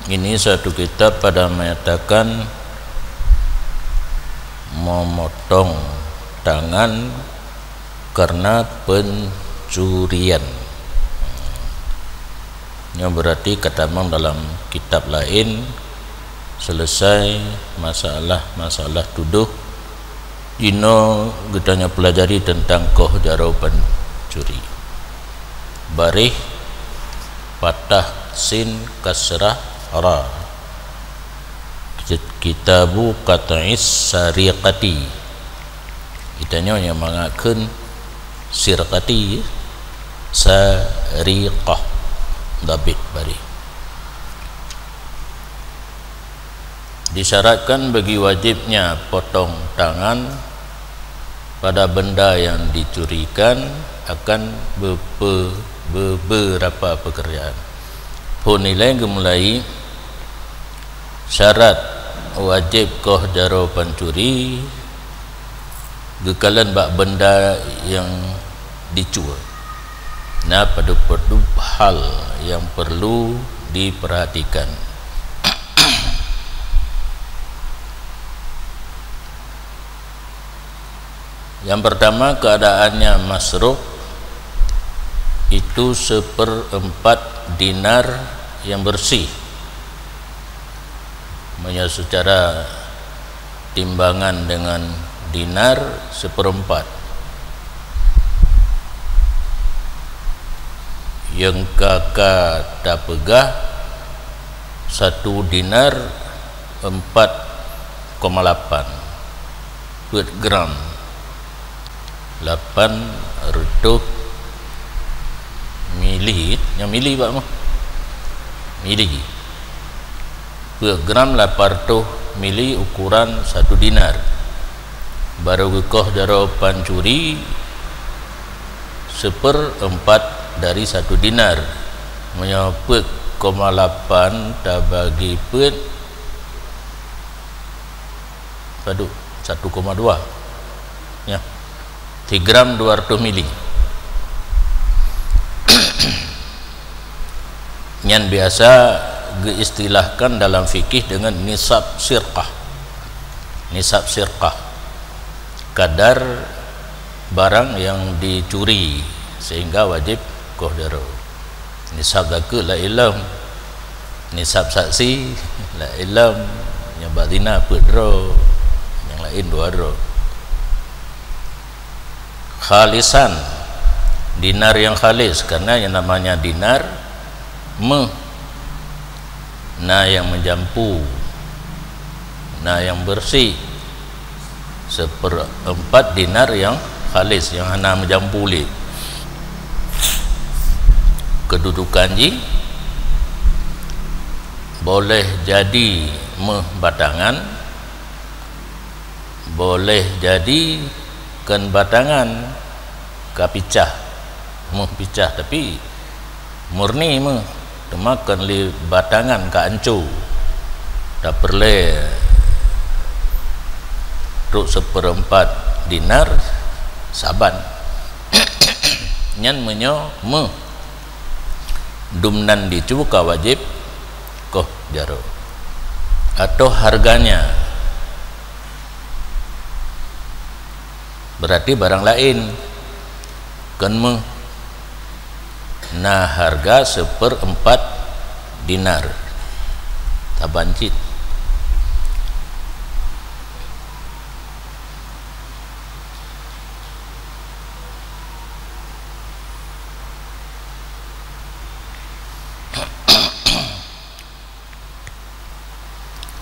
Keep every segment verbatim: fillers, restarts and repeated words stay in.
Ini satu kitab pada menyatakan memotong tangan karena pencurian. Nyoe berarti ka tamong dalam kitab laén, selesai masalah-masalah tudoh. Inoe geutanyoe pelajari teuntang koh jaroe pancuri. Baréh, fathah, sin, kasrah, ra. Kit-, kitabu qat'is sariqati. Geutanyoe nyang mangat kheun sirqati, sariqah, dhabit baréh. Disyaratkan bagi wajibnya potong tangan pada benda yang dicurikan akan bepe-, beberapa pekerjaan. Phon ilée geumulai syarat wajéb koh jaroe pancuri geukalon bak benda nyang dicue. Na padub-padub hal nyang perlu diperhatikan. Yang pertama, keadaannya masruk, itu seperempat dinar yang bersih. Meunyoe secara timbangan dengan dinar, seperempat. Nyang ka, ka tapeugah, satu dinar empat koma lapan peuet gram. Lapan reutôh mili, nyang mili bak meuh? Mili. Peuet gram lapan reutôh mili ukuran satu dinar. Barô geukoh jaroe pancuri seperempat dari satu dinar. Meunyoe peuet koma lapan tabagi peuet, padub, satu koma dua. Ya. Tiga gram dua reutôh mili. Nyan biasa geuistilahkan dalam fikih dengan nisab sirqah. Nisab sirqah. Kadar barang yang dicuri sehingga wajib koh jaroe. Nisab zakeuet laén lom. Nisab saksi laén lom. Nyang bak zina peuet droe, nyang laén dua droe. Khalisan, dinar yang khalis, karena yang namanya dinar meuh. Na nyang meujampu, na nyang beureuséh. Seperempat dinar nyang khalis, nyang hana meujampu lé. Keududukan jih boleh jadi meuh batangan, boleh jadi kon batangan ka picah, meuh picah, tapi murni meuh, teuma kon lé batangan ka anco. Tapeureulée trok seperempat dinar saban. Nyan meunyoe meuh, dumnan dicue ka wajéb koh jaroe. Atau harganya, berarti barang laén, kon meuh, na harga seperempat dinar. Saban cit.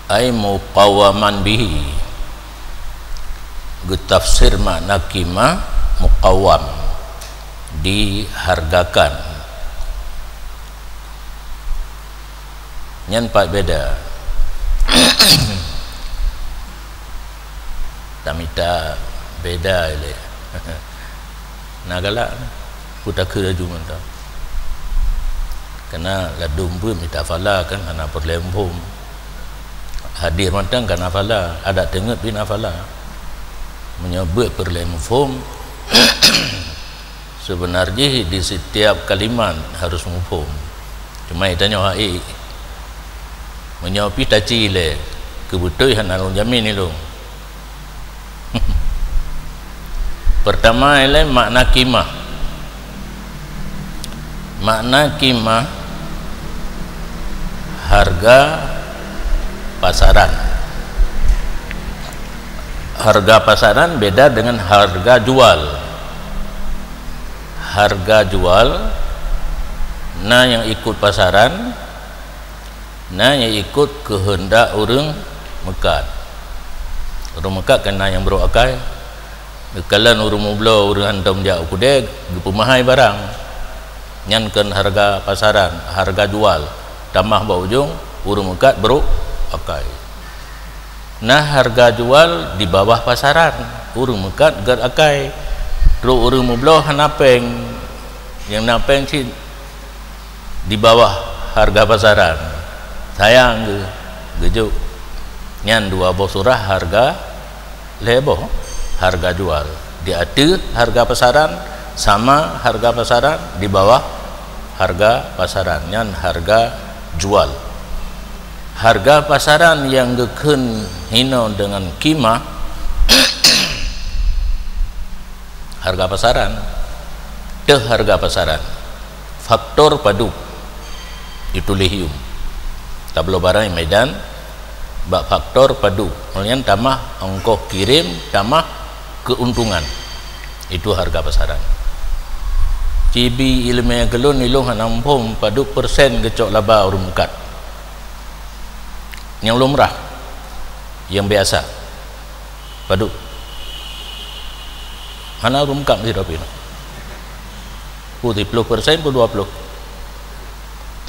Ai muqawwaman bihi. Geutafsir makna qimah, muqawwam, dihargakan. Nyan pat beda. Tamita beda ilée. Na galak, peue takheun laju mantong. Karena ladôm beuet mita phala kan hana peureulée muphom. Hadir mantong ka na phala, adak teungeut pih na phala. Meunyoe beuet peureulée muphom, seubeuna jih di sitiap kalimat harôh muphom. Cuma geutanyoe hase Meunyoe pih taci ilée, keu beutôi hana lôn jamin ilôn. Peurtama ilée makna qimah. Makna qimah, harga pasaran. Harga pasaran beda dengan harga jual. Harga jual, na nyang ikot pasaran, na nyang ikot keuheundak ureuëng meukat. Ureuëng meukat kan na nyang brok akai. Geukalon ureuëng mubloe, ureuëng hantom jak u keudée, geupeumahai barang. Nyan kon harga pasaran, harga jual. Tamah bak ujong, ureuëng meukat brok akai. Na harga jual di bawah pasaran, ureuëng meukat gét akai. Trok ureuëng mubloe hana péng, nyang na péng cit di bawah harga pasaran. Sayang geuh, geujok. Nyan dua boh surah harga, lhée boh harga jual. Di ateueh harga pasaran, sama harga pasaran, di bawah harga pasaran. Nyan harga jual. Harga pasaran nyang geukheun hinoe deungon qimah, harga pasaran, teuh harga pasaran, faktor padub, ituléh yum. Tabloe barang Medan bak faktor padub, kemudian tamah ongkoh kirim, tamah keuntungan. Itu harga pasaran. Cibi iéleumé keu lôn, ilôn hana muphom padub persen geucok laba ureuëng meukat. Nyang lumrah, nyang biasa. Padub. Hana ureuëng meukat meusidroe pih. Peue siploh persen, peue dua ploh?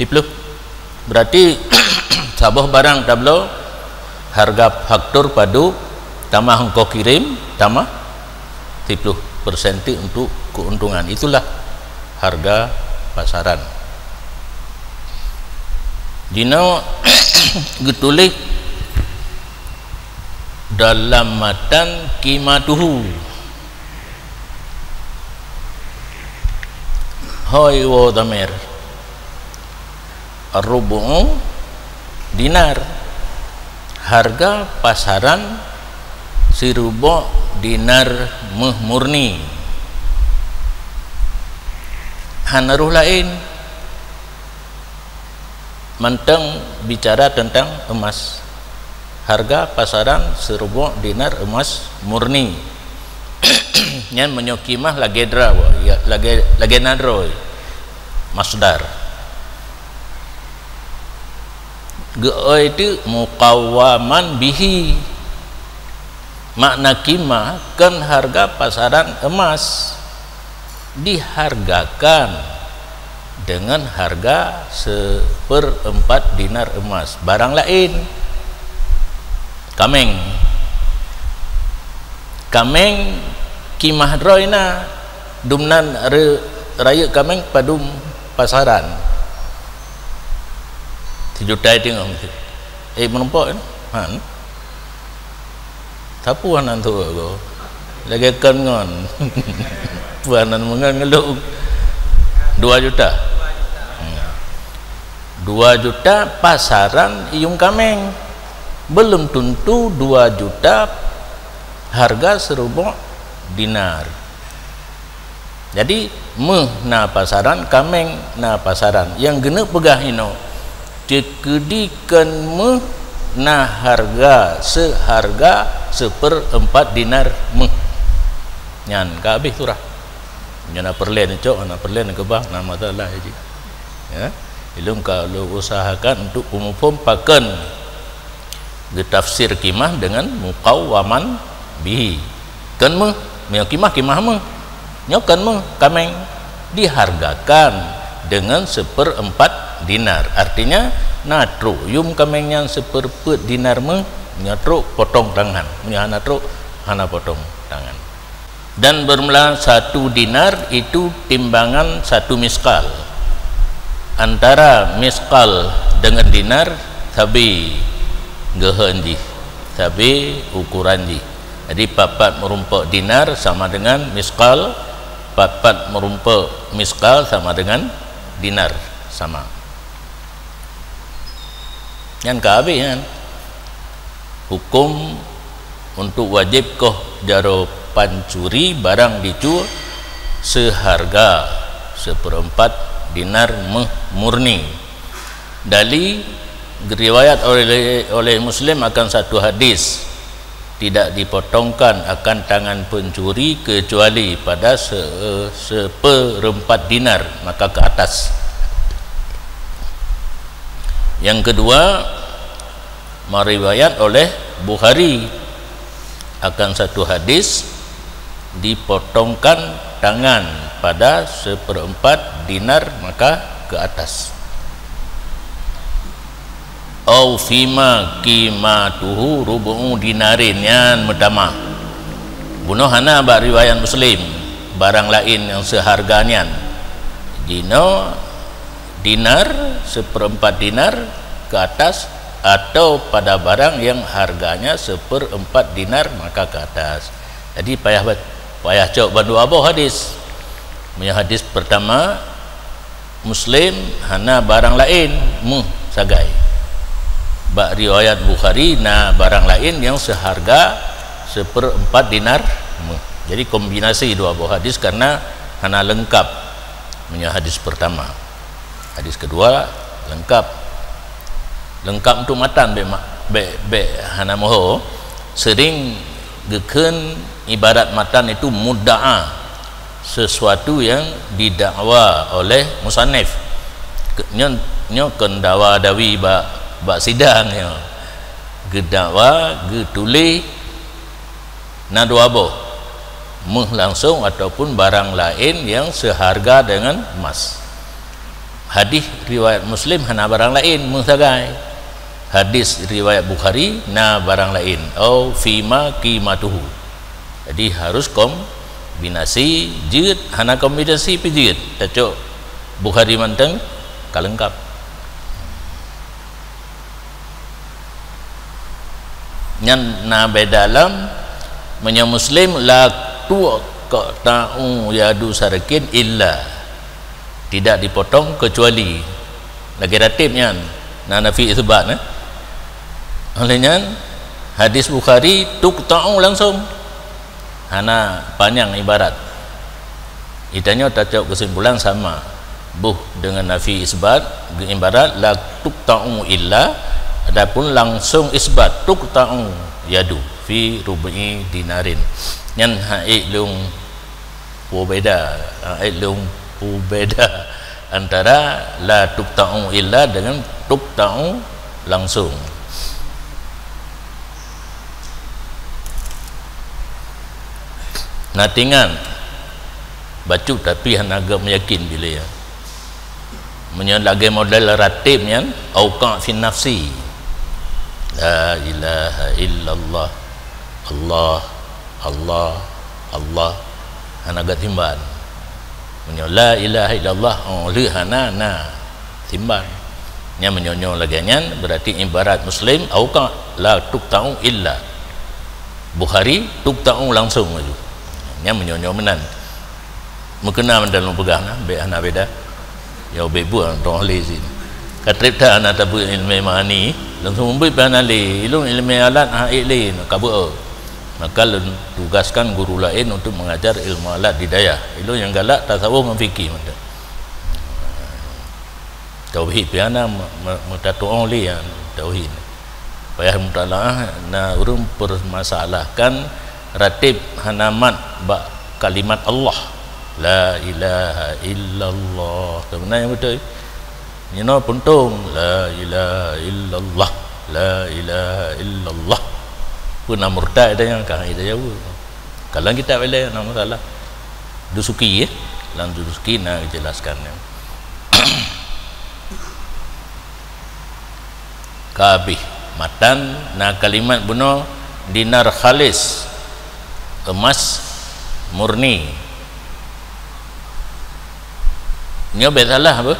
Siploh. Berarti saboh barang tabloe harga faktor padub, tamah ongkoh kirim, tamah siploh persen teuk untuk keuntungan. Itulah harga pasaran. Jinoe geutuléh dalam matan qimatuhu. Hoi woe dhamér. Rubu' dinar. Harga pasaran sirubo' dinar méuh murni. Hana roh laén. Mantong bicara teuntang emas. Harga pasaran sirubo' dinar emas murni. Nyan meunyoe qimah lagée droe, ya, lagée, lagée na droe. Masdar. Geuoi teuk muqawwaman bihi. Makna qimah kon harga pasaran emas, dihargakan dengan harga seperempat dinar emas. Barang laén, kaméng, kaméng qimah droe na, dumnan re-, rayeuk kaméng padum pasaran. Sijuta teungoh meusti. Eh, meurumpok kan? Han. Sapeue hana teuka ko? Lagée kon ngon. Peue hana meungon ngeulok? Dua juta. Hmm. Dua juta pasaran yuem kaméng. Belum tentu dua juta harga sirubo' dinar. Jadi, méuh na pasaran, kaméng na pasaran. Nyang geuneuk peugah inoe, teukeudi kon méuh na harga seuharga seupeureuempat dinar méuh. Nyan ka habéh surah. Nyan na peureulée neucok, na peureulée neukeubah, na masalah jih. Ya. Ilôn ka lôn usahakan untuk peumuphom pakon geutafsir qimah deungon muqawwaman bihi. Kon méuh, meunyoe qimah, qimah méuh. Nyoe kon méuh, kaméng dihargakan deungon seupeureuempat dinar. Artinya, na trok yuem kaméng nyan seupeureuempat dinar méuh, nyoe trok potong tangan. Meunyoe hana trok, hana potong tangan. Dan bermula satu dinar itu timbangan satu miskal. Antara miskal dengan dinar sabe geuheun jih, sabe ukuran jih. Jadi, pat-pat meurumpok dinar sama dengan miskal, pat-pat meurumpok miskal sama dengan dinar, sama. Nyan ka habéh nyan. Huköm untuk wajéb koh jaroe pancuri barang dicue seuharga seupeureuempat dinar méuh murni. Dali, riwayat oleh, oleh Muslim akan satu hadis, tidak dipotongkan akan tangan pencuri kecuali pada se-, seupeureuempat dinar maka ke atas. Yang kedua, meriwayat oleh Bukhari akan satu hadis, dipotongkan tangan pada seupeureuempat dinar maka ke atas. Au fima qimatuhu rubu'u dinarin, nyan meutamah. Bunoe hana bak riwayat Muslim barang laén nyang seuharga nyan. Jinoe dinar, seupeureuempat dinar ke atas, atau pada barang yang harganya seupeureuempat dinar maka ke atas. Jadi payah ba-, payah cok bandua boh hadis. Meunyoe hadis pertama, Muslim hana barang laén, méuh sagai. Bak riwayat Bukhari na barang laén nyang seuharga seupeureuempat dinar méuh. Jadi kombinasi dua boh hadis karena hana leungkap meunyoe hadis pertama. Hadis kedua leungkap. Leungkap untuk matan bék ma-, bék, bék hana moho. Sering geukheun ibarat matan itu mudda'a, sesuatu yang didakwa oleh musannif. Ke-, nyoe, nyoe kon dawa-dawi bak, bak sidang nyoe. Geudakwa, geutuléh, na dua boh, méuh langsung ataupun barang laén nyang seuharga dengan emas. Hadis riwayat Muslim hana barang laén, méuh sagai. Hadis riwayat Bukhari na barang laén, au fima qimatuhu. Jadi harus kombinasi jeuet, hana kombinasi pih jeuet. Tacok Bukhari mantong ka leungkap. Nyan na beda lom, meunyoe Muslim, la tuqta'u yadu sariqin illa, tidak dipotong kecuali. Lagée ratib nyan, na nafi isbat, eh. Oleh nyan, hadis Bukhari tuqta'u langsung. Hana panyang ibarat. Geutanyoe tacok keusimpulan sama. Boh deungon nafi isbat, geuibarat la tuqta'u illa, adapun langsung isbat tuqta'u yadu fi rubu'i dinarin. Nyan hana ék lôn peubeda, hana ék lôn peubeda antara la tuqta'u illa deungon tuqta'u langsung. Na tingan bacut tapi hana geuh meuyakin bilée. Meunyoe lagée model ratib nyan, auqa fi nafsi. La ilaha illallah. Allah, Allah, Allah. Hana geuh timban. Meunyoe la ilaha illallah, oh, lheueh hana na timban. Nyan meunyoe nyoe lagée nyan, berarti ibarat Muslim, auqa la tuqta'u illa. Bukhari, tuqta'u langsung laju. Nyan meunyoe nyoe meunan. Meukeuna mantong lôn peugah na, bék hana beda. Ya, bék buet droe lé sini. Ka treb that hana tabeuet ileumé ma'ani, langsung beuet hana lé, ilôn ileumé alat hana ék lé, ka beuet. Maka lôn tugaskan guru laén untuk mengajar ilmu alat di dayah. Ilôn nyang galak tasawuf ngon fikih mantong. Tauhid pih hana me-, me-, meutatu'oh lé nyan tauhid. Payah mutalaah na ureuëng permasalahkan ratib hana mat bak kalimat Allah. La ilaha illallah. Sebenarnya betul. Nyoe puntong, la ilaha illallah, la ilaha illallah. Pun na murtad dah nyang ka ida Jawa. Kalau kita bela na masalah. Dusuki, ya. Dalam Dusuki na dijelaskan, ya. Ka habéh matan na kalimat bunoe dinar khalis, emas murni. Nyoe bék salah beuh.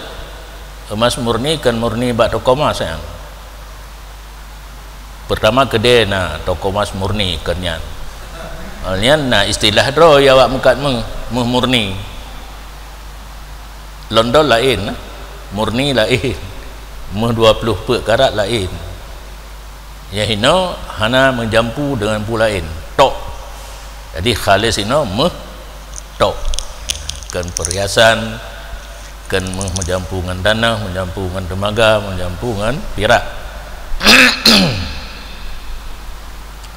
Emas murni kon murni bak toko emas nyan. Pertama keudée na toko emas murni kon nyan. Nyan na istilah droe ya awak meukat méuh, méuh murni. London laén, murni laén. Méuh dua ploh peuet karat laén. Nyang hino hana meujampu deungon peue laén, tok. Jadi khalis hino méuh tok. Kon perhiasan, kon méuh meujampu ngon tanah, meujampu ngon teumaga, meujampu ngon pirak.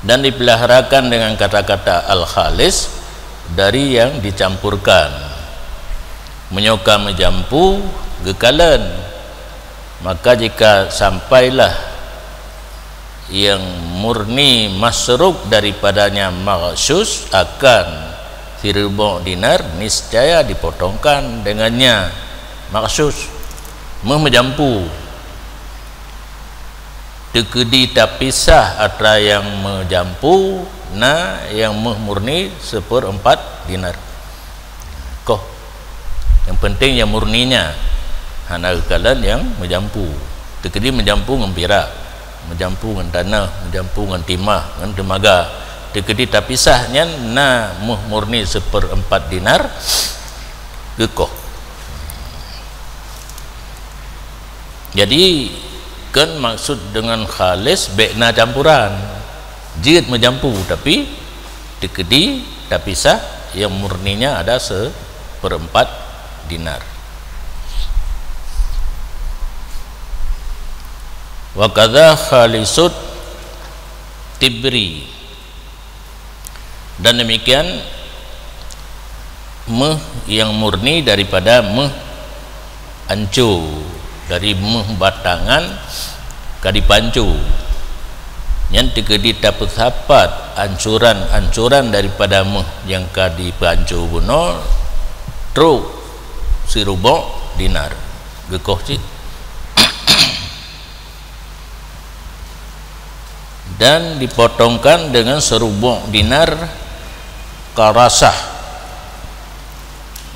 Dan dipeuliharakan dengan kata-kata al-khalis dari yang dicampurkan. Meunyoe ka meujampu, geukalon. Maka jika sampailah yang murni masrub daripadanya maghsyus akan siribok dinar, niscaya dipotongkan dengannya maghsyus. Méuh meujampu. Teukeudi tapisah atra nyang meujampu, na nyang méuh murni seupeureuempat dinar. Koh. Nyang penting nyang murninya, hana geukalon nyang meujampu. Teukeudi meujampu ngon pirak, meujampu ngon tanah, meujampu ngon timah, ngon teumaga. Teukeudi tapisah nyan na méuh murni seupeureuempat dinar, geukoh. Jadi, kon maksud deungon khalis bék na campuran. Jeuet meujampu, tapi teukeudi tapisah, nyang murninya ada seupeureuempat dinar. Wa kadza khalisut tibri. Dan demikian méuh nyang murni daripada méuh anco, dari méuh batangan ka dipanco. Nyan teukeudi tapeusapat ancoran-ancoran daripada méuh nyang ka dipeuanco bunoe trok siribok dinar. Geukoh cit. Dan dipotongkan dengan siribok dinar karasah.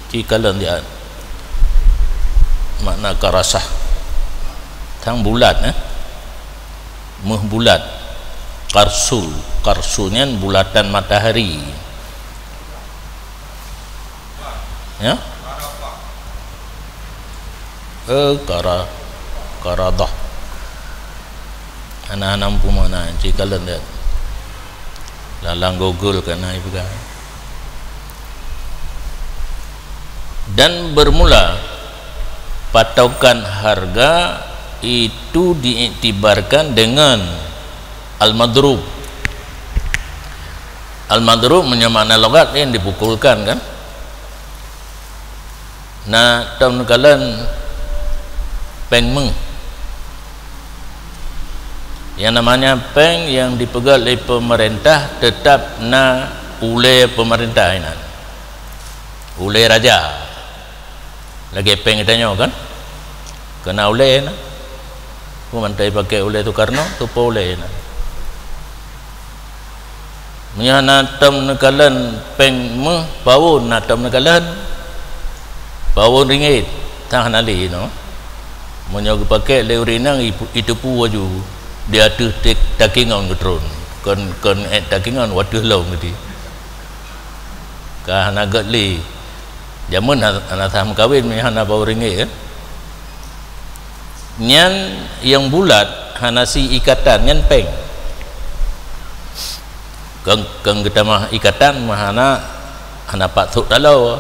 Ci kalon dia makna karasah. Tang bulat, eh? Méuh bulat. Karsul. Karsul nyan bulatan matahari. Ya? Eh, kara-, karadah. Hana-hana muphom makna, ci kalon deh. Lam Google ka na ipeugah. Dan bermula patokan harga itu diiktibarkan dengan al-madrub. Al-madrub meunyoe makna logat, eh, dipukulkan, kan? Na tom neukalon péng méuh. Yang namanya péng yang dipeugét lé pemerintah tetap na ulée pemerintah inan. Ulée raja. Lagée péng geutanyoe kan? Keu na ulée na. Peue mantong ipaké ulée Soekarno, tupo ulée na. Meunyoe na tom neukalon péng méuh, pawon na tom neukalon. Pawon ringgit, tah hana lé inoe. Meunyoe geupaké lé ureuëng inong, ipu-, iteupeue aju di ateueh tek takingon geutron. Kon, kon ék takingon wateueh lom geuti. Ka hana gét lé. Jameun ha-, hana sah meukawen meunyoe hana pawon ringgit, kan? Nyan nyang bulat hana sie ikatan, nyan péng. Keu, keu geutamah ikatan meuhana, hana pat sôk taloe.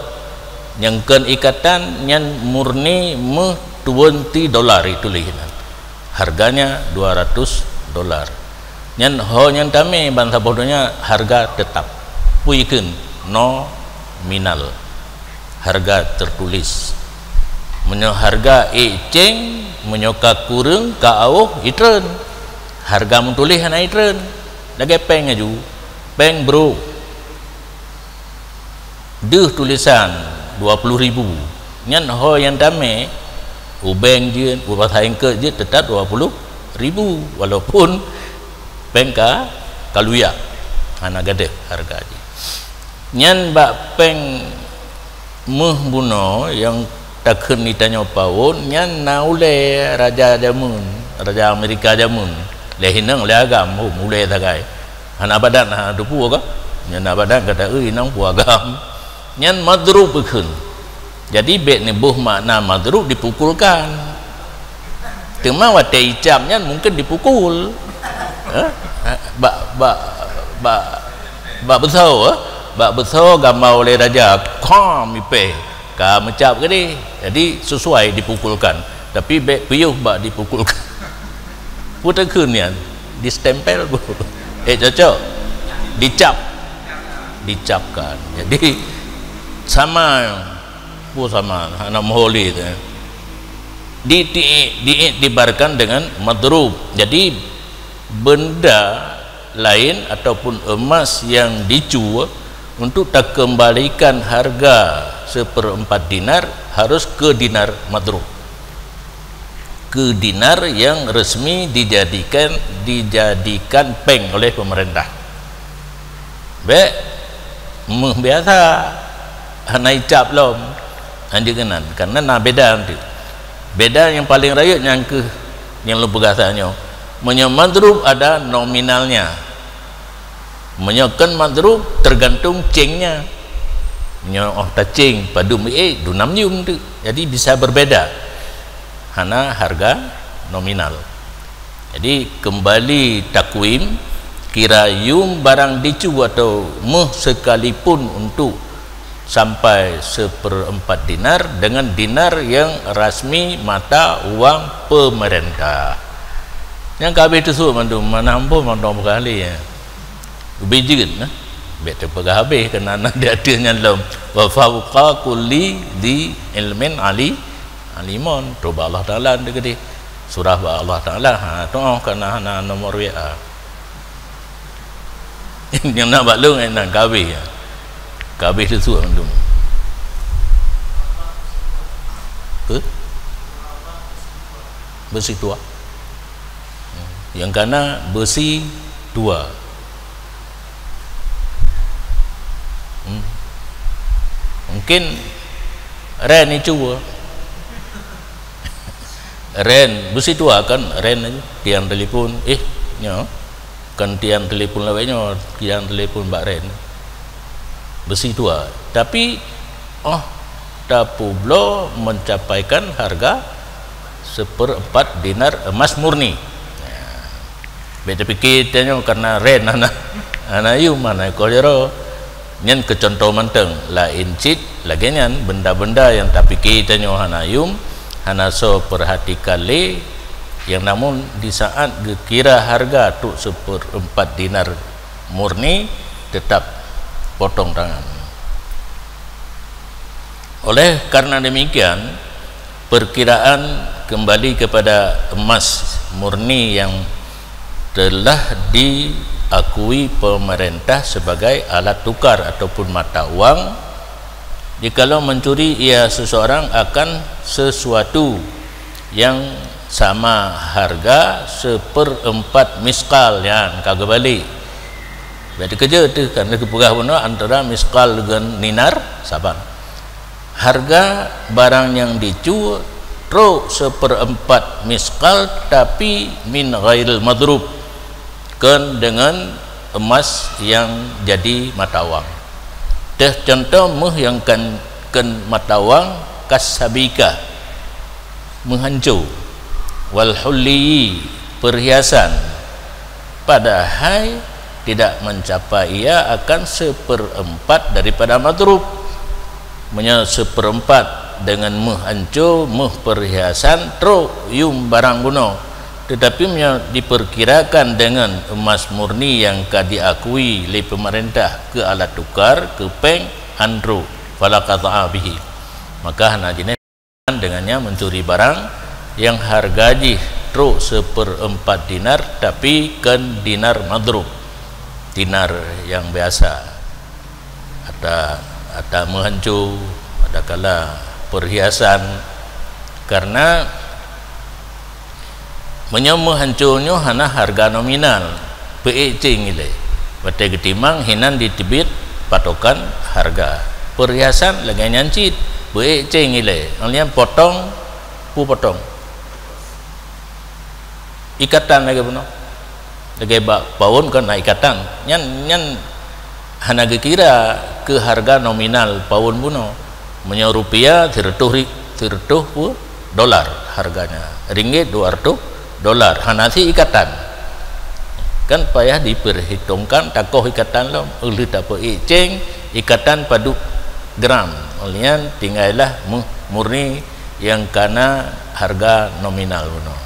Nyang kon ikatan nyan murni méuh twenty dolar ituléh nyan. Harganya dua ratus dolar. Nyan ho nyang tamé ban saboh donya harga tetap. Peue kheun nominal. Harga tertulis. Meunyoe harga ék céng, meunyoe ka kureueng, ka awöh, itreun. Harga meutuléh hana itreun. Lagée péng aju. Péng brok. Deuh tulisan dua puluh ribu. Nyan ho nyang tamé, ubeng jeuet, ubasa ingkot jeuet, tetap dua puluh ribu. Walaupun péng ka, ka luyak. Hana gadeh harga jih. Nyan bak péng méuh bunoe nyang takheun geutanyoe pawon, nyan na ulée raja jameun, raja Amerika jameun. Lé inong lé agam, hom ulée sagai. Hana badan, hana teupeue ka? Nyan na badan ka taeu inong peue agam. Nyan madrub geukheun. Jadi bék neuboh makna madrub dipukulkan. Teuma watée icab nyan mungken dipukul. Eh? Bak, bak, bak, bak beutho, eh? Bak beutho gamba ulèe raja, khom ipèh, ka meucab keudéh. Jadi sesuai dipukulkan. Tapi bèk piôh bak dipukulkan. Peue takheun nyan? Distempel bu. Eh, cocok. Dicab. Dicabkan. Jadi sama, peue sama, hana meuholi tu. Di, di, diiktibarkan dengan madrub. Jadi benda lain ataupun emas yang dicue untuk takeumbalikan harga seperempat dinar harus ke dinar madrub, ke dinar yang resmi dijadikan, dijadikan péng oleh pemerintah. Bèk meuh biasa, hana icab lom. Hanjeuet keunan, karena na beda nanti. Beda nyang paling rayeuk nyang keuh nyang lôn peugah tanyoe. Meunyoe madrub ada nominalnya. Meunyoe kon madrub tergantung céngnya. Meunyoe óh tacéng padum, eh, dua nam yum tu. Jadi bisa berbeda. Hana harga nominal. Jadi kembali takwim, kira yum barang dicue atau meuh sekalipun untuk sampai seperempat dinar dengan dinar yang rasmi mata uang pemerintah. Nyang ka habéh teusut mandum, mana ambo mandum kali ya. Ubé jeuet nah. Bèk teupeugah habéh keunan di ateueh nyan lom. Wa fauqa kulli dzi ilmin ali, alimun. Tuba Allah Taala di keudéh. Surah bak Allah Taala. Ha, tu oh kana hana nomor W A. Nyang na bak lôn, eh, nan ka habéh, ya. Ka habéh teusut mandum. Apa? Beusi dua. Nyang kana beusi dua. Hmm. Mungkin ren itu. Ren, beusi dua kan, ren aja. Tiang telepon, eh, nyo. Kan tiang telepon lawét nyo, tiang telepon bak ren. Beusi dua. Tapi, oh, tapubloe mencapaikan harga seperempat dinar emas murni. Ya. Bèk tapikir tanyoe karena ren hana, hana yum, hana ikoh jaroe. Nyan keu cuntoh mantong, laén cit lagèe nyan, benda-benda nyang tapike tanyoe hana yum, hana soe peurhatikan lé, nyang namun di saat geukira harga trok seperempat dinar murni, teutap potong tangan. Oleh karena demikian, perkiraan kembali kepada emas murni yang telah diakui pemerintah sebagai alat tukar ataupun mata uang. Jikalau mencuri ia seseorang akan sesuatu yang sama harga seperempat miskal, nyan ka geubalik. Berarti keujeuet teuh kan lagèe peugah bunoe antara miskal dengan dinar saban. Harga barang nyang dicue trok seperempat miskal, tapi min ghairil madrub, kon deungon emas nyang jadi mata uang. Teuh cuntoh meuh nyang kon, kon mata uang, kasabika, meuhanco, wal hulli, perhiasan, padahai tidak mencapai ia akan seperempat daripada madrub. Meunyoe seperempat deungon meuh anco, meuh perhiasan, trok yum barang bunoe. Tetapi meunyoe diperkirakan deungon emas murni nyang ka diakui lé pemerintah keu alat tukar, keu péng, han trok, fala qata'a bihi. Maka hana jinoe dengannya mencuri barang yang harga jih trok seperempat dinar, tapi kon dinar madrub, dinar yang biasa, ata, ata meuhanco, adakala perhiasan. Karena meunyoe meuhanco nyoe hana harga nominal, peuék céng ilée. Watée geutimang hinan jiteubiet patokan harga. Perhiasan lagée nyan cit, peuék céng ilée. Ngon nyan potong, peue potong? Ikatan lagée bunoe. Lagée bak paun kan na ikatan. Nyan, nyan hana geukira keu harga nominal paun bunoe. Meunyoe rupiah, sireutôh ri-, sireutôh peue dolar harganya. Ringgit, dua reutôh dolar. Hana si ikatan. Kan payah diperhitungkan, takoh ikatan lom, ulih tapeuék céng, ikatan padub gram. Ulian tinggailah mu-, murni nyang kana harga nominal bunoe.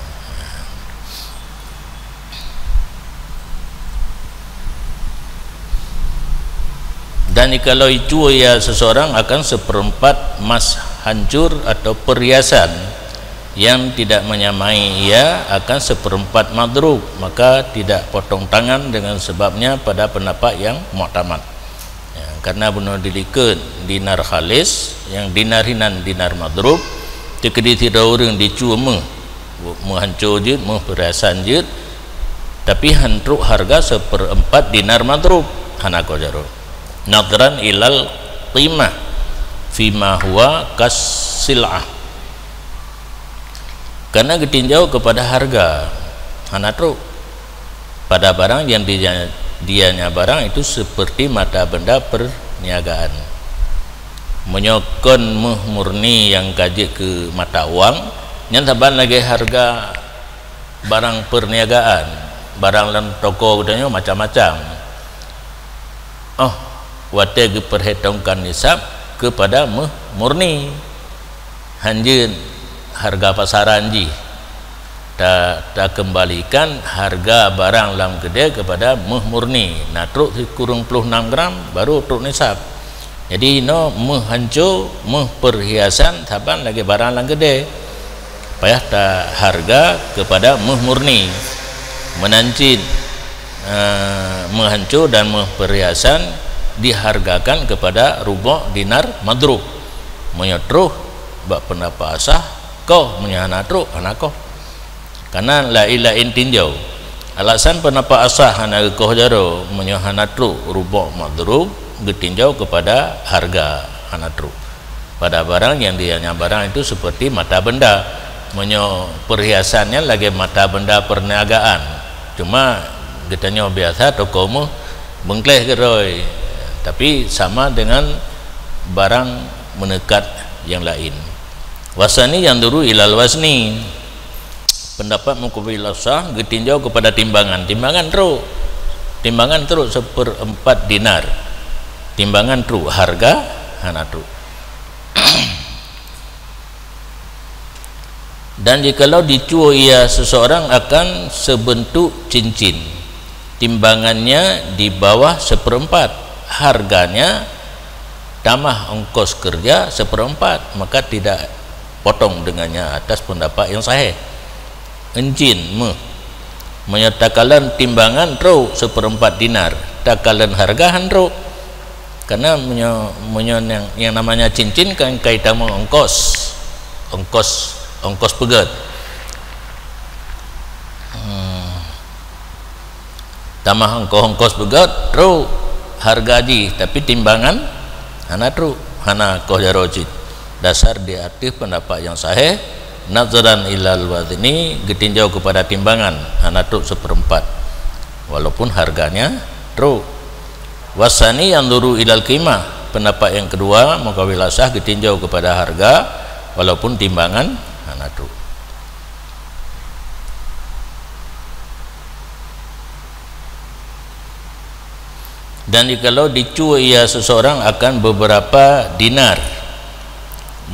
Dan jikalau icue ia seseorang akan seperempat emas hancur atau perhiasan yang tidak menyamai ia akan seperempat madrub, maka tidak potong tangan dengan sebabnya pada pendapat yang muktamad. Ya, karena bunoe dilikot dinar khalis, yang dinar hinan dinar madrub, teukeudi sidroe ureuëng dicue méuh, méuh hancô jeuet, méuh peurhiasan jeuet, tapi han trok harga seperempat dinar madrub, hana koh jaroe. Nadhran ilal qimah fima huwa kas sil'ah. Karena geutinjau kepada harga, hana trok. Pada barang yang dia, dianya barang itu seperti mata benda perniagaan. Meunyoe kon méuh murni nyang ka jeuet keu mata uang, nyan saban lagée harga barang perniagaan, barang lam toko geutanyoe macam-macam. Oh, watée geupeurhitungkan nisab kepada méuh murni, hanjeuet harga pasaran jih. Ta-, takeumbalikan harga barang lam keudée kepada méuh murni. Na trok sikureueng ploh nam gram, baru trok nisab. Jadi, inoe méuh hancô, méuh peurhiasan saban lagée barang lam keudée. Payah taharga kepada méuh murni. Meunan cit, eh, méuh hancô dan méuh peurhiasan dihargakan kepada rubu' dinar madrub. Meunyoe troh bak peundapat asah, koh, meunyoe hana trok, hana koh. Karena laén-laén tinjau. Alasan peundapat asah hana geukoh jaroe, meunyoe hana trok rubu' madrub, geutinjau kepada harga, hana trok. Pada barang yang dianya barang itu seperti mata benda. Meunyoe perhiasan nyan lagée mata benda perniagaan. Cuma geutanyoe biasa toko méuh beungkléh keudroe, tapi sama dengan barang meuneukat yang laén. Wasani yanzuru ilal wazni. Pendapat muqabil asah geutinjau kepada timbangan. Timbangan trok. Timbangan trok seperempat dinar. Timbangan trok, harga hana trok. Dan jikalau dicue ia seseorang akan sebentuk cincin, timbangannya di bawah seperempat, harganya tamah ongkos kerja seperempat, maka tidak potong dengannya atas pendapat yang sahih. Cincin, méuh. Meunyoe takalon timbangan trok seperempat dinar, takalon harga han trok. Karena meunyoe, meunyoe yang, yang namanya cincin kan ka itamong ongkos. Ongkos, ongkos peugét. Hmm. Tamah ongkos-ongkos peugét, trok harga jih, tapi timbangan hana trok, hana koh jaroe cit. Dasar di ateueh pendapat yang sahih, nazran ilal wazni, geutinjau kepada timbangan, hana trok seperempat. Walaupun harganya trok. Wasani yanzuru ilal qimah, pendapat yang kedua, muqabil asah, geutinjau kepada harga, walaupun timbangan hana trok. Dan jikalau dicue ia seseorang akan beberapa dinar,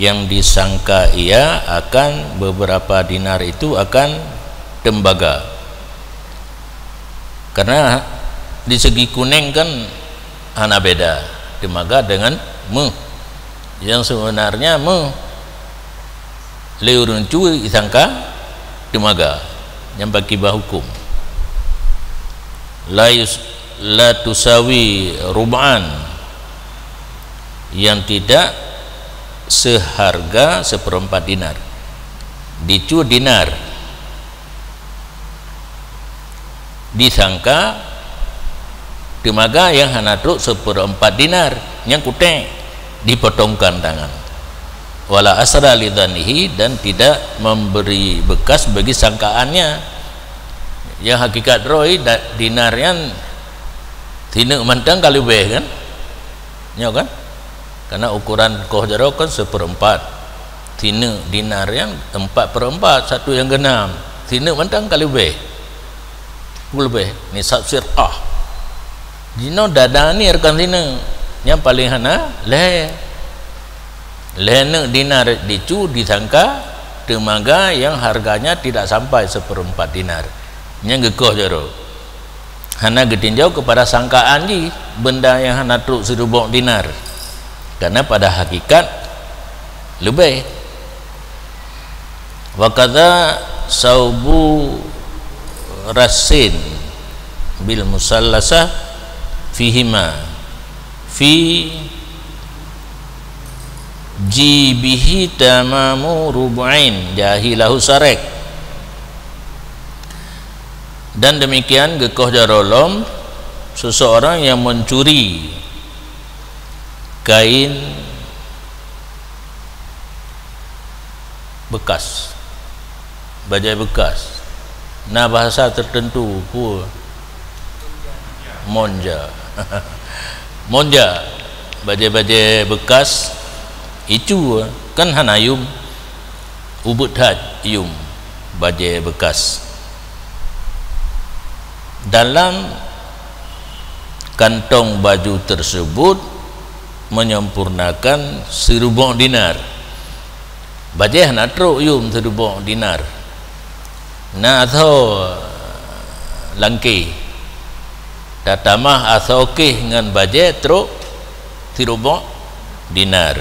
yang disangka ia akan beberapa dinar itu akan tembaga. Karena di segi kuneng kan hana beda tembaga dengan méuh. Yang sebenarnya méuh lé ureuëng cue disangka tembaga nyang bak kiban huköm. La yus-, la tusawi rub'an, yang tidak seharga seperempat dinar. Dicue dinar, disangka tembaga yang hana trok seperempat dinar, nyang kutéh dipotongkan tangan. Wala asra li dzannihi, dan tidak memberi bekas bagi sangkaannya. Yang hakikat droe da-, dinar nyan sineuk mantong ka leubeh kan? Nyo kan? Karena ukuran koh jaroe kan seperempat. Sineuk dinar nyan empat per empat, satu yang genam. Sineuk mantong ka leubeh. Peuleubeh nisab sirqah. Jinoe dada ni rekan zina. Nyang paling hana lhèe. Lhèe neuk dinar dicu disangka teumaga nyang harganya tidak sampai seperempat dinar. Nyang geukoh jaroe. Hana geutinjau keupada sangkaan jih benda nyang hana trok sireubok dinar. Karena pada hakikat leubeh. Wa kadza saubu rasin bil musallasah fihima fi jibihi tamamu rubu'ain jahilahu sarek. Dan demikian geukoh jaroe lom seseorang yang mencuri kain bekas, bajèe bekas. Na bahasa tertentu, peue? Monja. Monja, bajèe-bajèe bekas, icu, kan hana yum. Ubit that yum bajèe bekas. Dalam kantong baju tersebut menyempurnakan sireubok dinar. Bajèe hana trok yum sireubok dinar. Na asoe langkeh. Tatamah asoe keh ngon bajèe trok sireubok dinar.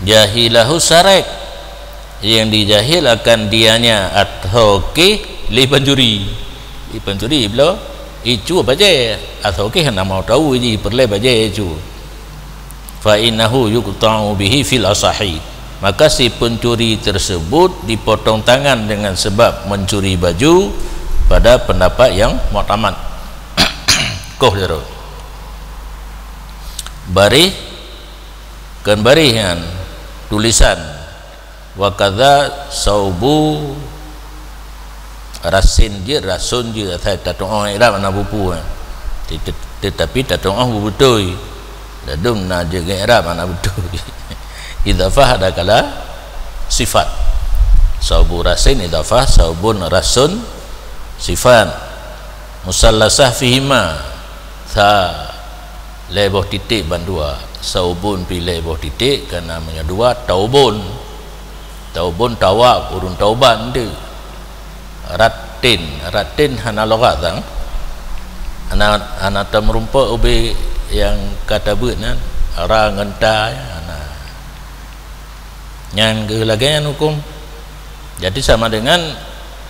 Jahilahu sarek, yang dijahil akan dianya asoe keh lé pancuri. Lé pancuri bloe icu bajèe, asoe keh hana mau tau jih peureulèe bajèe icu. Fa innahu yuqta'u bihi fil asahi. Maka si pencuri tersebut dipotong tangan dengan sebab mencuri baju pada pendapat yang muktamad. Koh jaroe. Baréh, kon baréh nyan, tulisan. Wa kadza saubu rasin jeuet, rasun jeuet, asai tatu'oh i'rab hana bupu, eh. Tet-, tet-, tetapi tatu'oh bubeutôi. Ladôm na jeuet i'rab hana beutôi. Idhafah adakala sifat. Saubu rasin idhafah, saubun rasun sifat. Musallasah fihima, sa lhèe boh titik bandua. Saubun pi lhèe boh titik, kana meunyoe dua, taubun. Taubun tawab, ureueng taubat nteuk. Ratin, ratin hana lughat sang. Hana, hana tameurumpok ubé nyang ka tabeuet nyan. Ra ngon ta, hana. Nyan keuh lagèe nyan huköm. Jadi sama dengan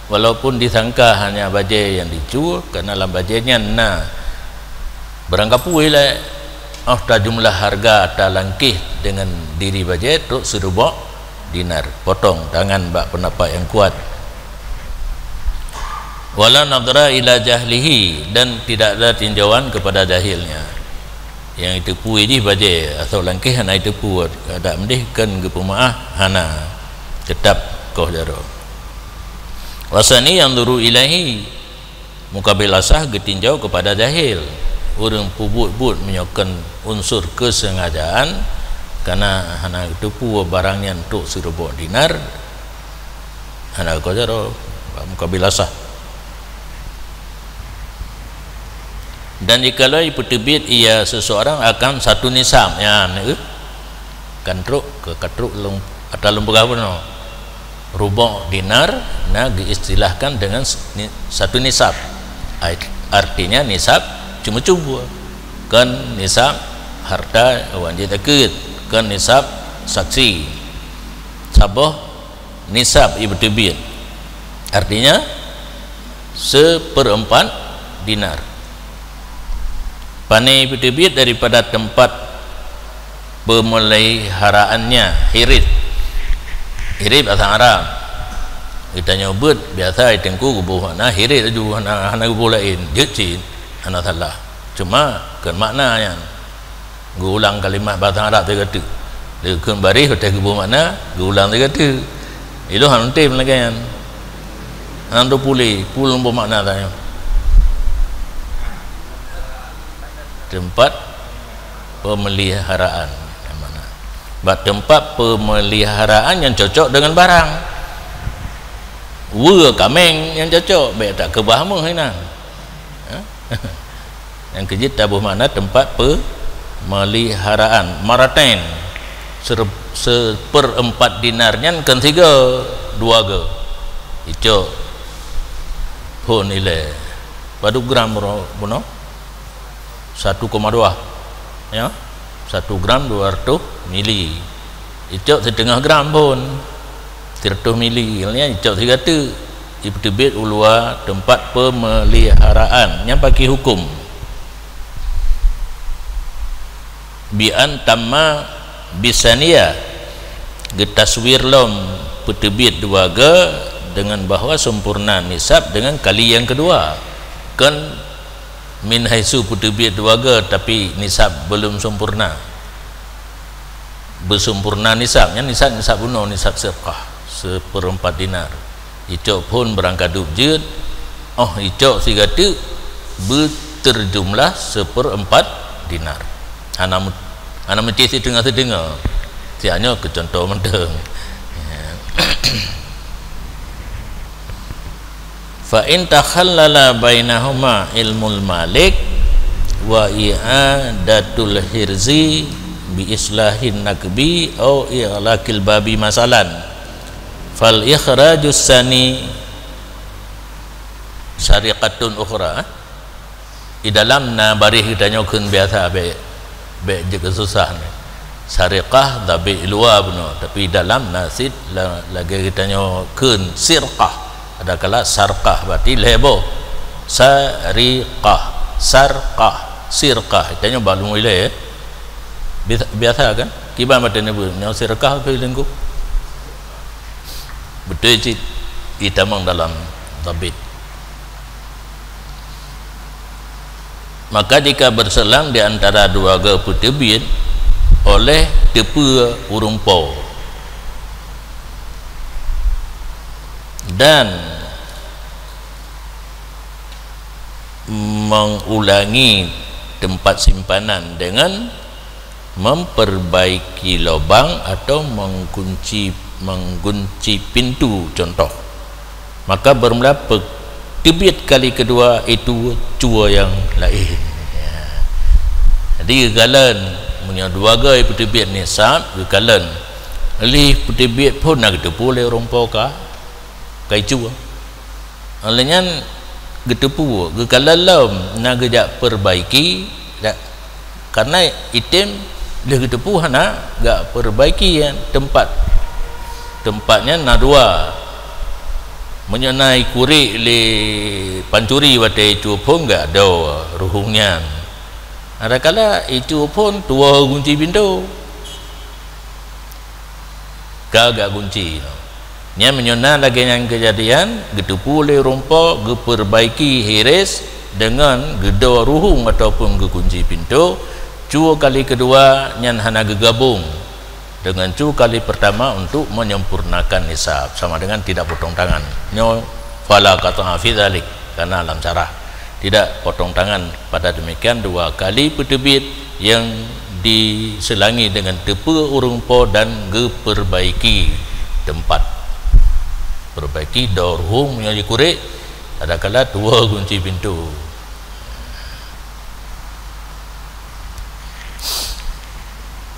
walaupun disangka hanya bajèe nyang dicu, karena lam bajèe nyan na barang kapui lé, oh, tajumlah harga talangkeh dengan diri bajèe trok sireubok dinar, potong tangan bak pendapat yang kuat. Wala nadhara ila jahlihi, dan tidak ada tinjauan kepada jahilnya. Nyang jiteupue jih bajèe, asoe langkeh hana jiteupue, adak meudeh kon geupeumeu'ah, hana, teutap koh jaroe. Wasani yanzuru ilaihi, mukabilasah geutinjau keupada jahil. Ureueng peubuet-buet meunyoe kon unsur keusengajaan, kana hana jiteupue barang nyan trok sireubok dinar, hana koh jaroe, mukabilasah. Dan jikalau jipeuteubiet ia seseorang akan satu nisab, nyan, eh, kan trok, ka, ka trok lôn, ata lôn peugah bunoe. Rubok dinar na geuistilahkan dengan s-, ni-, satu nisab. Ai-, artinya nisab ceumeucue. Kon nisab harta wan jih takeuet, kon nisab saksi. Saboh nisab ipeuteubiet. Artinya, seperempat dinar. Pané ipeuteubiet daripada tempat pemeliharaannya, hirith. Hirith bahasa Arab. Geutanyoe beuet biasa di teungku geuboh makna hirith laju, hana, hana geuboh laén. Jeuet cit, hana salah. Cuma, kon makna nyan. Geuulang kalimat bahasa Arab sigoe teuk. Lé kheun baréh watèe geuboh makna, geuulang sigoe teuk. Ilôn hana tem lagèe nyan. Hana teupuléh, peue lôn boh makna tanyoe. Tempat pemeliharaan. Bak tempat pemeliharaan nyang cocok dengan barang. Weue kaméng nyang cocok, bék takeubah meuh inan. Ha? Nyang keujeuet taboh makna teumpat peumeliharaan, maratain, ser-, seperempat dinar nyan kon sigoe, dua goe. Icok phon ilée. Padub gram ro-, bunoe? Satu koma dua. Ya. Satu gram dua ratus mili. Icok siteungoh gram phon. Siratoh mili. Nyan icok sigateuk. Ipeuteubiet u luwa teumpat peumeliharaan. Nyan paké huköm. Bi an tamma bisaniya, geutaswir lom peuteubiet dua goe deungon bahwa sempurna nisab deungon kali nyang keudua. Kon min haitsu peuteubiet dua goe, tapi nisab belum sempurna. Beusempurna nisab, nyan nisab, nisab bunoe, nisab sirqah, seperempat dinar. Icok phon barangkadup jeuet, oh, icok sigateuk beuteujumlah seperempat dinar. Hana mu-, hana meucéh siteungoh-siteungoh. Siat nyoe keu cuntoh mantong. Fa in takhallala bainahuma ilmul malik wa i'adatul hirzi bi islahin nakbi au ighlaqil babi masalan, fal ikhrajus sani sariqatun ukhra. Di dalam na baréh geutanyoe kheun biasa, bék, bék jeuet keu susah nyoe. Sariqah zabit luwa bunoe, tapi dalam na cit la-, lagée geutanyoe kheun sirqah. Adakala sarqah, berarti lhée boh. Sariqah, sarqah, sirqah. Geutanyoe balu ilée, eh. Biasa, biasa kan? Kiban mata neubeuet, nyoe sirqah keu lingkup. Beutôi cit, itamong dalam zabit. Maka jika berselang di antara dua goe peuteubiet oleh teupeue ureuëng po dan mengulangi tempat simpanan dengan memperbaiki lubang atau mengkunci, menggunci pintu, contoh, maka bermula pe-, teubiet kali kedua itu cue nyang laén. Ya. Jadi, geukalon, meunyoe dua goe peuteubiet nisab, geukalon, lheueh peuteubiet phon na geuteupeue lé ureuëng po ka, ka icue. Óh lheueh nyan geuteupeue, geukalon lom na geujak perbaiki, da-, karena item lheueh geuteupeue hana jak perbaiki, ya, teumpat. Teumpat nyan na dua. Meunyoe na ikurek lé pancuri watée icue phon, geuadoe ruhueng nyan. Adakala icue phon tuwoe gunci pintoe. Ka geukunci. Nyan meunyoe na lagée nyan keujadian, geuteupeue lé ureuëng po, geupeurbaiki hirés deungon geudoe ruhueng ataupun geukunci pintoe, cue kali keudua nyan hana geugabong deungon cue kali peurtama untuk menyempurnakan nisab, sama dengan tidak potong tangan. Nyoe fala qat'a fi dzalik, karena lam syarah. Tidak potong tangan. Pada demikian, dua kali peuteubiet nyang diselangi dengan teupeue ureuëng po dan geupeurbaiki teumpat. Peurbaiki doe ruhueng meunyoe jikurek, adakala tuwoe gunci pintoe.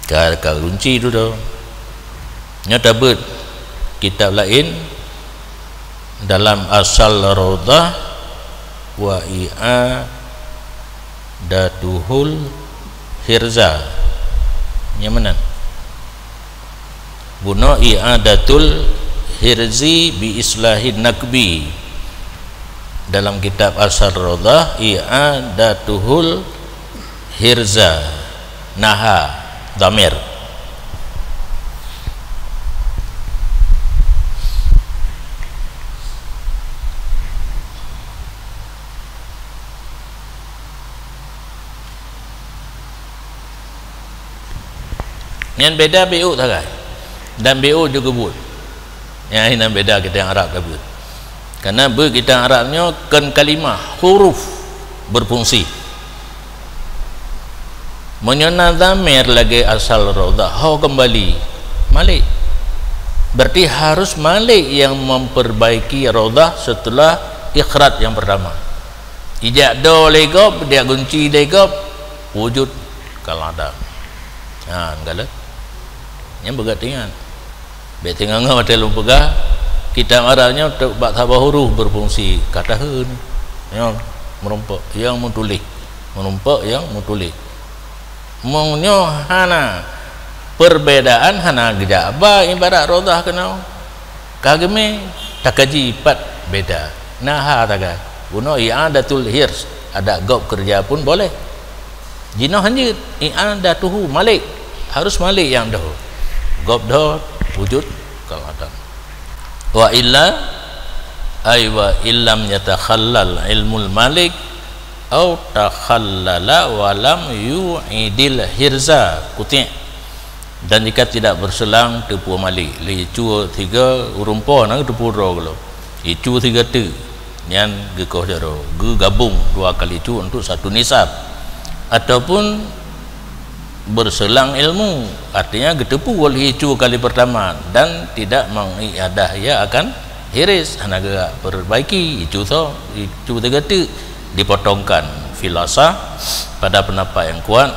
Ka, ka gunci tu dah. Nyoe tabeuet kitab laén dalam Asal Raudhah wa I'adatuhul Hirza. Nyang meunan. Bunoe I'adatul Hirzi bi Islahin Nakbi. Dalam kitab Asal Raudhah, I'adatuhul Hirza, naha, dhamir. Nyan beda bi'u sagai. Dan bi'u juga buet. Nyan inan beda kitab Arab ka buet. Karena beuet kitab Arab nyoe kon kalimah, huruf berfungsi. Meunyoe na dhamir lagée Asal Raudhah, ho keumbali, malik. Berarti harus malik yang memperbaiki raudhah setelah ikhraj yang pertama. Ijak do lé gob, dijak gunci lé gob, wujud kal adam. Ha, galak. Nyang beugét ingat. Bék teungoh-ngoh watée lôn peugah, kitab Arab nyoe teuk bak saboh huruf berfungsi ka taheun. Nyoe meurumpok nyang meutuléh, meurumpok nyang meutuléh. Meunyoe hana perbedaan, hana geujak ba ibarat rodah keunoe. Ka geumé takaji pat beda. Nah, ha taga. Bunoe i'adatul hirs, ada gob keureuja pun boleh. Jinoe hanjeuet, i'adatuhu malik, harus malik nyang dho. Gob dho wujud kal adam. Wa illa, ay wa illam yatakhallal ilmul malik, au takhallala wa lam yu'idil hirza, kutik. Dan jika tidak berselang teupeu malik, lé icu siga ureuëng po na teupeu droe geulo. Icu siga teuk, nyan geukoh jaroe, geugabong dua kali icu untuk satu nisab. Ataupun berselang ilmu, artinya geuteupeue lé icu kali pertama dan tidak mengiadah ia akan hiris, hana geuperbaiki icu so, icu siga teuk, dipotongkan. Fil asah, pada pendapat yang kuat,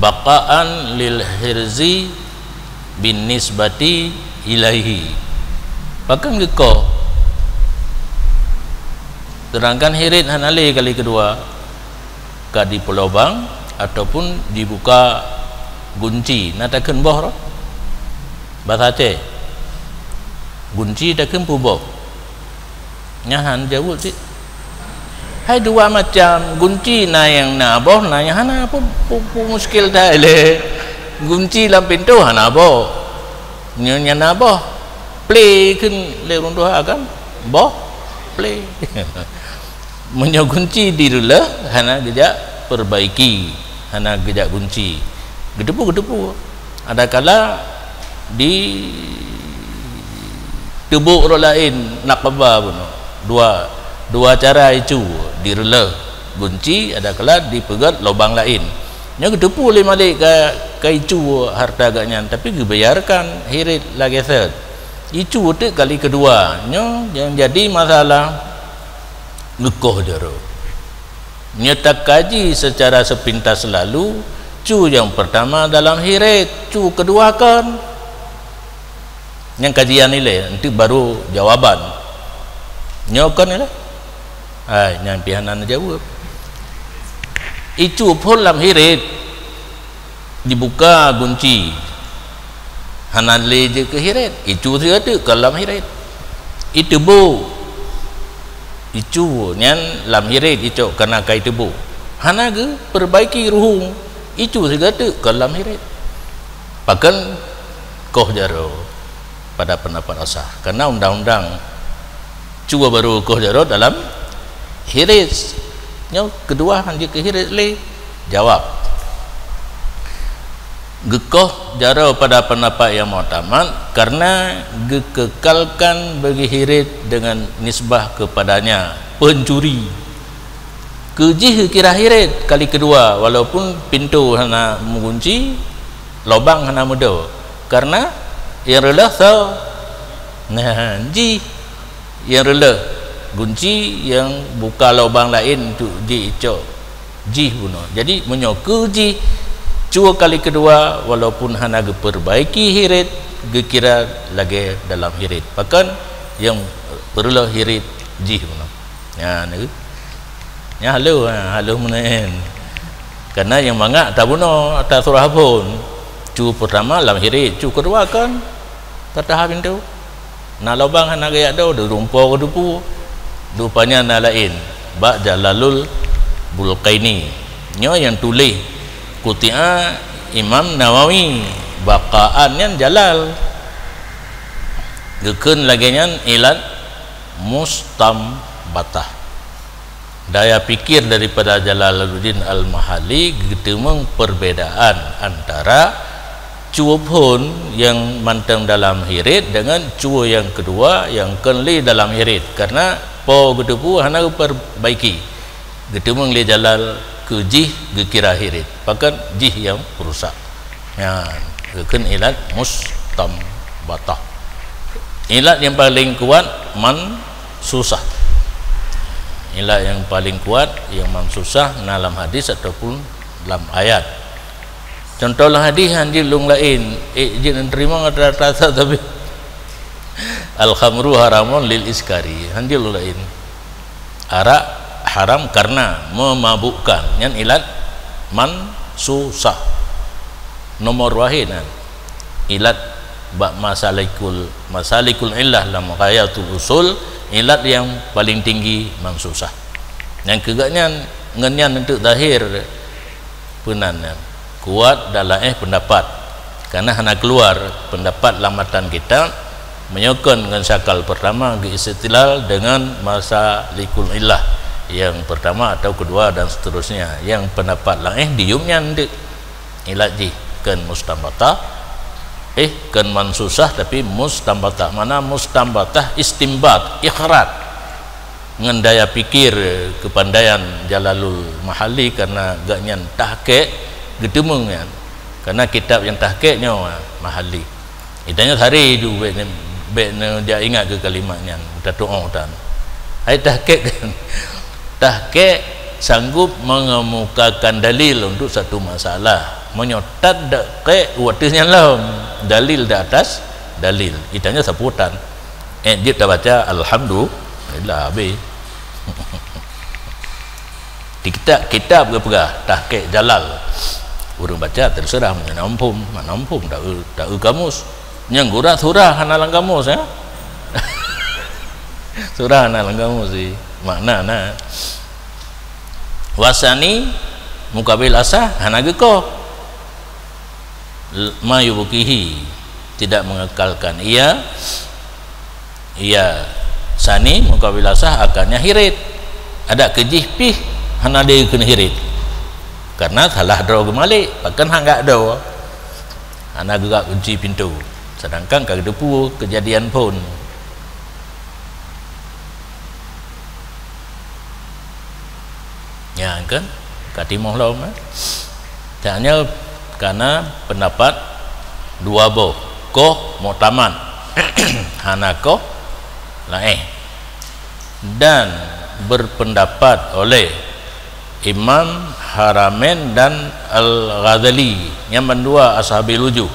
baqaan lil hirzi bin nisbati ilaihi. Pakon geukoh? Sedangkan hirit hana lé kali keudua, ka dipeulobang ataupun dibuka gunci, na takheun boh roh. Basa Aceh, gunci takheun peuboh. Nyan han jaweueb cit. Hai dua macam gunci, na nyang na boh, na nyang hana. Peue, peue, peue muskil that lé. Gunci lam pintoe hana boh. Nyoe nyang na boh. Ple kheun lé ureuëng tuha kan? Boh, ple. Meunyoe gunci direuleuh, hana geujak perbaiki, hana geujak gunci. Geuteupeue, geuteupeue. Adakala di teubok roh laén, nakba bunoe. Dua, dua cara icu, direuleuh gunci, adakala dipeugét lubang laén. Nyoe geuteupeue lé malik ka, ka icu hareuta geuhnyan, tapi geubiarkan hirit lagée sét. Icu teuk kali keudua. Nyoe nyang jadi masalah, geukoh jaroe. Nyoe takaji secara sepintas lalu, cu nyang pertama dalam hirit, cu keudua kon. Nyang kajian ilée, nanti baru jawaban. Nyoe kon ilée. Hai, nyan pih hana neujaweueb. Icu phon lam hirit, dibuka gunci. Hana lé jeuet keu hirit, icu siga teuk ka lam hirit. Iteubok. Icu nyan lam hirit icok, kana ka iteubok. Hana geuperbaiki ruhueng, icu siga teuk ka lam hirit. Pakon koh jaroe pada pendapat asah? Karena undang-undang cu baru koh jaroe dalam hirit. Nyoe keudua han jeuet keu hirit lé. Jawab. Geukoh jaroe pada pendapat yang muktamad karena geukekalkan bagi hirit dengan nisbah kepadanya, pencuri. Keu jih geukira hirit kali keudua, walaupun pintoe hana meugunci, lubang hana meudo. Karena nyang reuleuh soe? Nah, jih. Nyang reuleuh gunci, nyang buka lubang laén untuk jih icok. Jih bunoe. Jadi, meunyoe keu jih, cue kali keudua, walaupun hana geupeurbaiki hirit, geukira lagée dalam hirit. Pakon nyang peureuleueh hirit jih bunoe. Nyan, nyan haloh, ha, haloh meunan. Karena nyang mangat tabunoe ata surah phon. Cue peurtama lam hirit, cue keudua kon ka taha pintoe. Na lubang hana geuyak do, di rumpok keudupu. Rupanya na laén, bak Jalalul Bulqaini. Nyoe nyang tuléh kutia Imam Nawawi, baqaan nyan jalal. Geukheun lagée nyan ilat mustanbatah. Daya pikir daripada Jalaluddin Al-Mahalli geuteumeung perbedaan antara cue phon nyang mantong dalam hirit deungon cue nyang keudua nyang kon lé dalam hirit, karena po geuteupeue hana geupeurbaiki. Geuteumeung lé Jalal keu jih geukira hirit, pakon jih nyang peurusak. Nyan geukheun ilat mustanbatah. Ilat yang paling kuat mansusah. Ilat yang paling kuat yang mansusah na lam hadis ataupun lam ayat. Contoh lam hadis, hanjeuet lôn laén, eh, jeuet neuteurimong rata-rata sabe. Al-khamru haramun lil iskari. Hanjeuet lôn laén. Arak haram karena memabukkan. Nyan ilat mansusah. Nomor wahid nyan. Ilat bak masalikul, masalikul illah lam Ghayatul Usul, ilat yang paling tinggi mansusah. Nyang keu geuhnyan, ngon nyan untuk zahir peunan nyan. Kuat dan laéh pendapat. Karena hana keluar pendapat lam matan kitab, meunyoe kon ngon syakal pertama geu-istidlal dengan masalikul illah yang pertama atau kedua dan seterusnya. Yang pendapat laéh diyum nyan deuek. Ilat jih kon mustanbatah, eh, kon mansusah, tapi mustanbatah. Mana mustanbatah? Istinbat, ikhraj. Ngon daya pikir, keupandaian Jalalul Mahalli, karena geuhnyan tahqiq geuteumeung nyan. Karena kitab nyang tahqiq nyoe Mahalli. Geutanyoe sare ju bèk ne-, bèk neujak ingat keu kalimat nyan, tatu'oh tan. Hai tahqiq kan? Tahqiq sanggup mengemukakan dalil untuk satu masalah. Meunyoe tatdaqqiq, watèe nyan lom dalil di atas dalil. Geutanyoe sapeue tan. Eh, jeuet tabaca alhamdulillah, habéh. Di kitab, kitab geupeugah, Tahqiq Jalal. Ureueng baca teuseurah, meunyoe na muphom, hana muphom, taeu, taeu kamus. Nyang gura surah hana lam kamus, ya? Surah hana lam kamus, sih. Makna na. Wasani mukabil asah hana geukoh. Ma yubqihi, tidak mengekalkan ia, ia sani mukabil asah akannya hirit. Adak keujih pih hana dikheun hirit. Karena salah droe geumalek, pakon han gak droe. Hana geugak kunci pintoe. Sedangkan ka geuteupeue keujadian phon. Nyan kan, ka timoh lom, eh. Tanyoe kana pendapat dua boh, koh muktamad, hana koh laéh. Dan berpendapat oleh Imam Haramain dan Al-Ghazali, nyang mandua ashabil wujuh,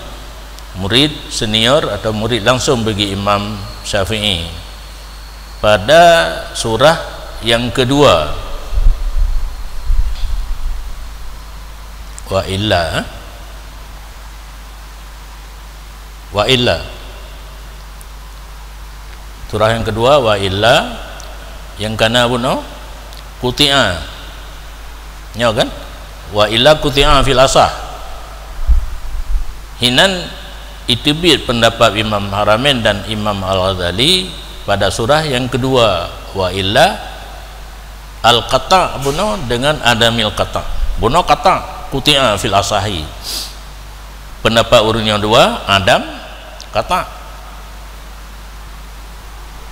murid senior atau murid langsung bagi Imam Syafi'i. Pada surah yang kedua. Wa illa, wa illa. Surah yang kedua, wa illa, nyang kana bunoe, quti'a. Nyoe kan? Wa illa quti'a fil asah. Hinan iteubiet pendapat Imam Haramain dan Imam Al-Ghazali pada surah yang kedua, wa illa al-qata' bunoe dengan adamil qata'. Bunoe qata', quti'a fil asahi. Pendapat ureueng nyang dua, adam, qata'.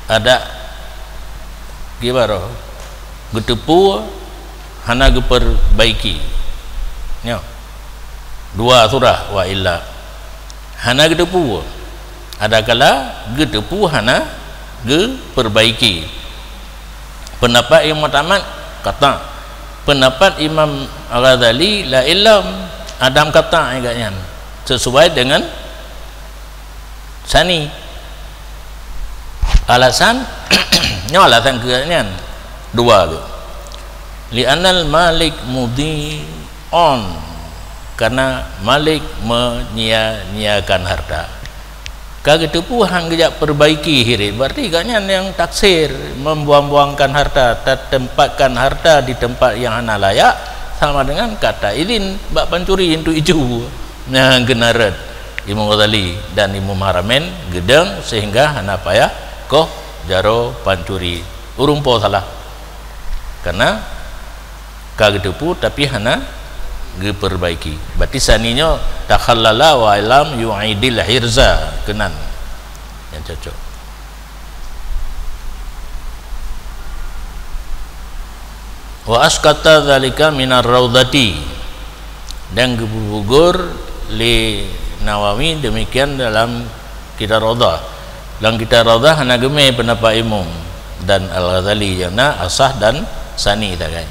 Adak geubaroe, geuteupeue hana geupeurbaiki. Nyoe. Dua surah wa illa. Hana geuteupeue. Adakala geuteupeue hana geupeurbaiki. Pendapat Imam Muhammad qata'. Pendapat Imam Al-Ghazali laén lom, adam qata' agak nyan. Sesuai dengan sani. Alasan, nyoe alasan keu nyan. Dua tu. Li'annal malik mudhi'un, karena malik menyia-nyiakan harta. Ka geuteupeue han geujak perbaiki hirit, berarti gobnyan nyang taksir, membuang-buangkan harta, tatempatkan harta di tempat yang hana layak, sama dengan ka taizin bak pancuri untuk icue. Nyang geunaret Imam Ghazali dan Imam Haramain geudong sehingga hana payah koh jaroe pancuri. Ureueng po salah. Karena ka geuteupeue tapi hana geupeurbaiki. Berarti sani nyoe takhallala wa lam yu'idil hirza keunan. Nyang cocok. Wa asqata dzalika minar raudhati, dan geupeugugur lé Nawawi demikian dalam kitab Raudhah. Lam kitab Raudhah hana geumé peundapat Imam dan Al-Ghazali nyang na asah dan sani sagai.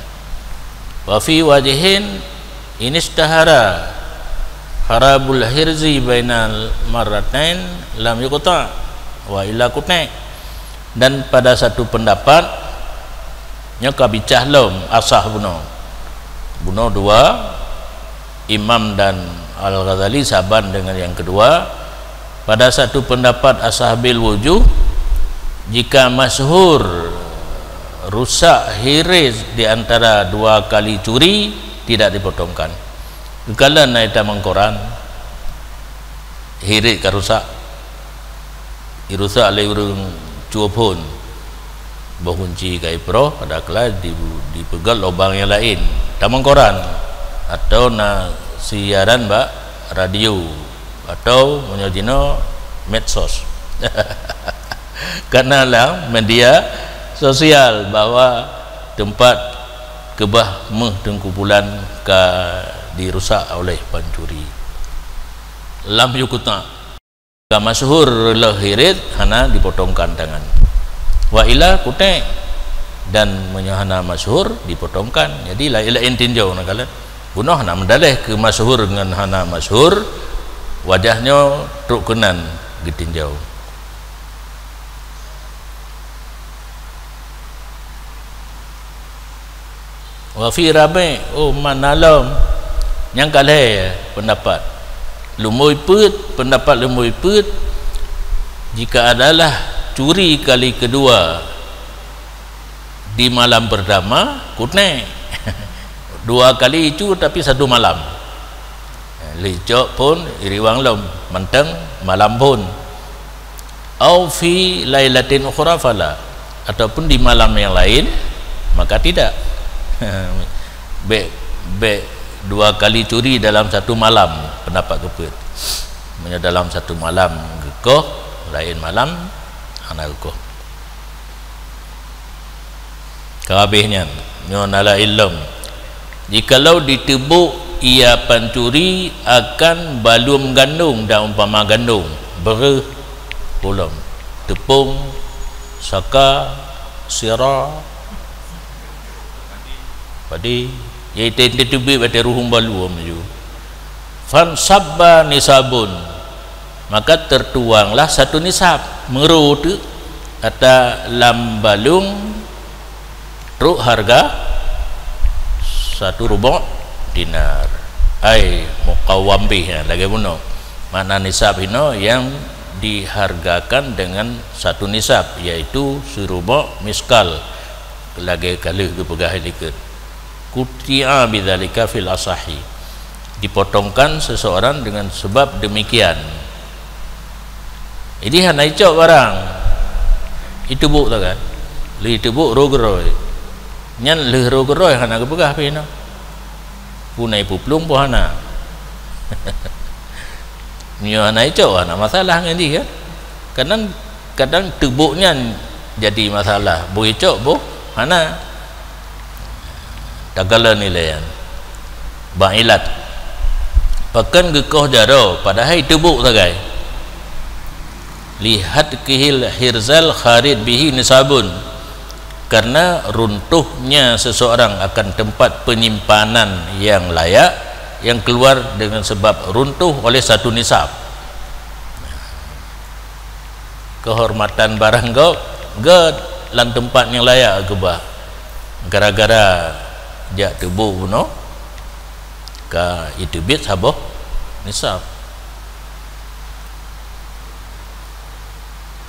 Wa fi wajhin inishtahara kharabul hirzi bainal marratain lam yuqta wa illa qut'i. Dan pada satu pendapat, nyoe ka bicah lom asah bunoe. Bunoe dua, Imam dan Al-Ghazali saban dengan yang kedua. Pada satu pendapat asah bil wujuh, jika masyhur rusak hirit di antara dua kali curi, tidak dipotongkan. Keukalon na ita mangkoran, hirit ka rusak. Irusak lé ureuëng cue phon. Boh kunci ka iproh, pada kala di, dipeugét lubang nyang laén. Tamong koran. Atau na siaran bak radio. Atau meunyoe jinoe medsos. Karena lam media sosial bahwa tempat keubah méuh Teungku Pulan ka dirusak oleh pancuri. Lam yuqta. Ka masyhur reuloh hirit hana dipotongkan tangan. Wa illa qut'i, dan meunyoe hana masyhur dipotongkan. Jadi laén-laén tinjau na kalon. Bunoe hana meudaleh keu masyhur ngon hana masyhur, wajah nyoe trok keunan geutinjau. Wa fi rabi', oh, mana lom. Nyang ka lhée pendapat. Lumbôi peuet, pendapat lumbôi peuet, jika adalah curi kali kedua di malam pertama, qut'i. Dua kali icu tapi satu malam. Lheuh icok phon iriwang lom, mantong malam phon. Au fi lailatin ukhra fala, ataupun di malam yang lain, maka tidak. Bék, bék dua kali curi dalam satu malam, pendapat keupeuet. Meunyoe dalam satu malam geukoh, laén malam hana geukoh. Ka habéh nyan, nyoe na laén lom. Jikalau diteubok ia pancuri akan baluem gandong dan umpama gandong, breuh ulom, teupông, saka, sira, padi, yaitu teubiet watée ruhueng baluem ju. Fansabba nisabun, maka tertuanglah satu nisab, meurô teuk ata lam balueng trok harga satu rubok dinar. Ai muqawwam bih, ya, lagée bunoe. Makna nisab hinoe yang dihargakan dengan satu nisab, yaitu sirubok miskal, lagée ka lheueh geupeugah dikeue. Quti'a bidzalika fil asahi. Dipotongkan seseorang dengan sebab demikian. Jadi hana icok barang. Iteubok sagai. Lheuh iteubok rô geurôi. Nyan lheuh rô geurôi hana geupeugah pih na. Puna ipuplueng pun hana. Meunyoe hana icok, hana masalah ngon jih kan. Kadang, kadang teubok nyan jadi masalah. Boh icok boh hana. Takalon ilée nyan. Bak ilat. Pakon geukoh jaroe, padahai teubok sagai. Lihat kihil hirzal kharit bihi nisabun. Karena runtuhnya seseorang akan tempat penyimpanan yang layak, yang keluar dengan sebab runtuh oleh satu nisab. Kehormatan barang gob, gob lam tempat nyang layak keubah. Gara-gara jak teubok bunoe, ka iteubiet saboh nisab.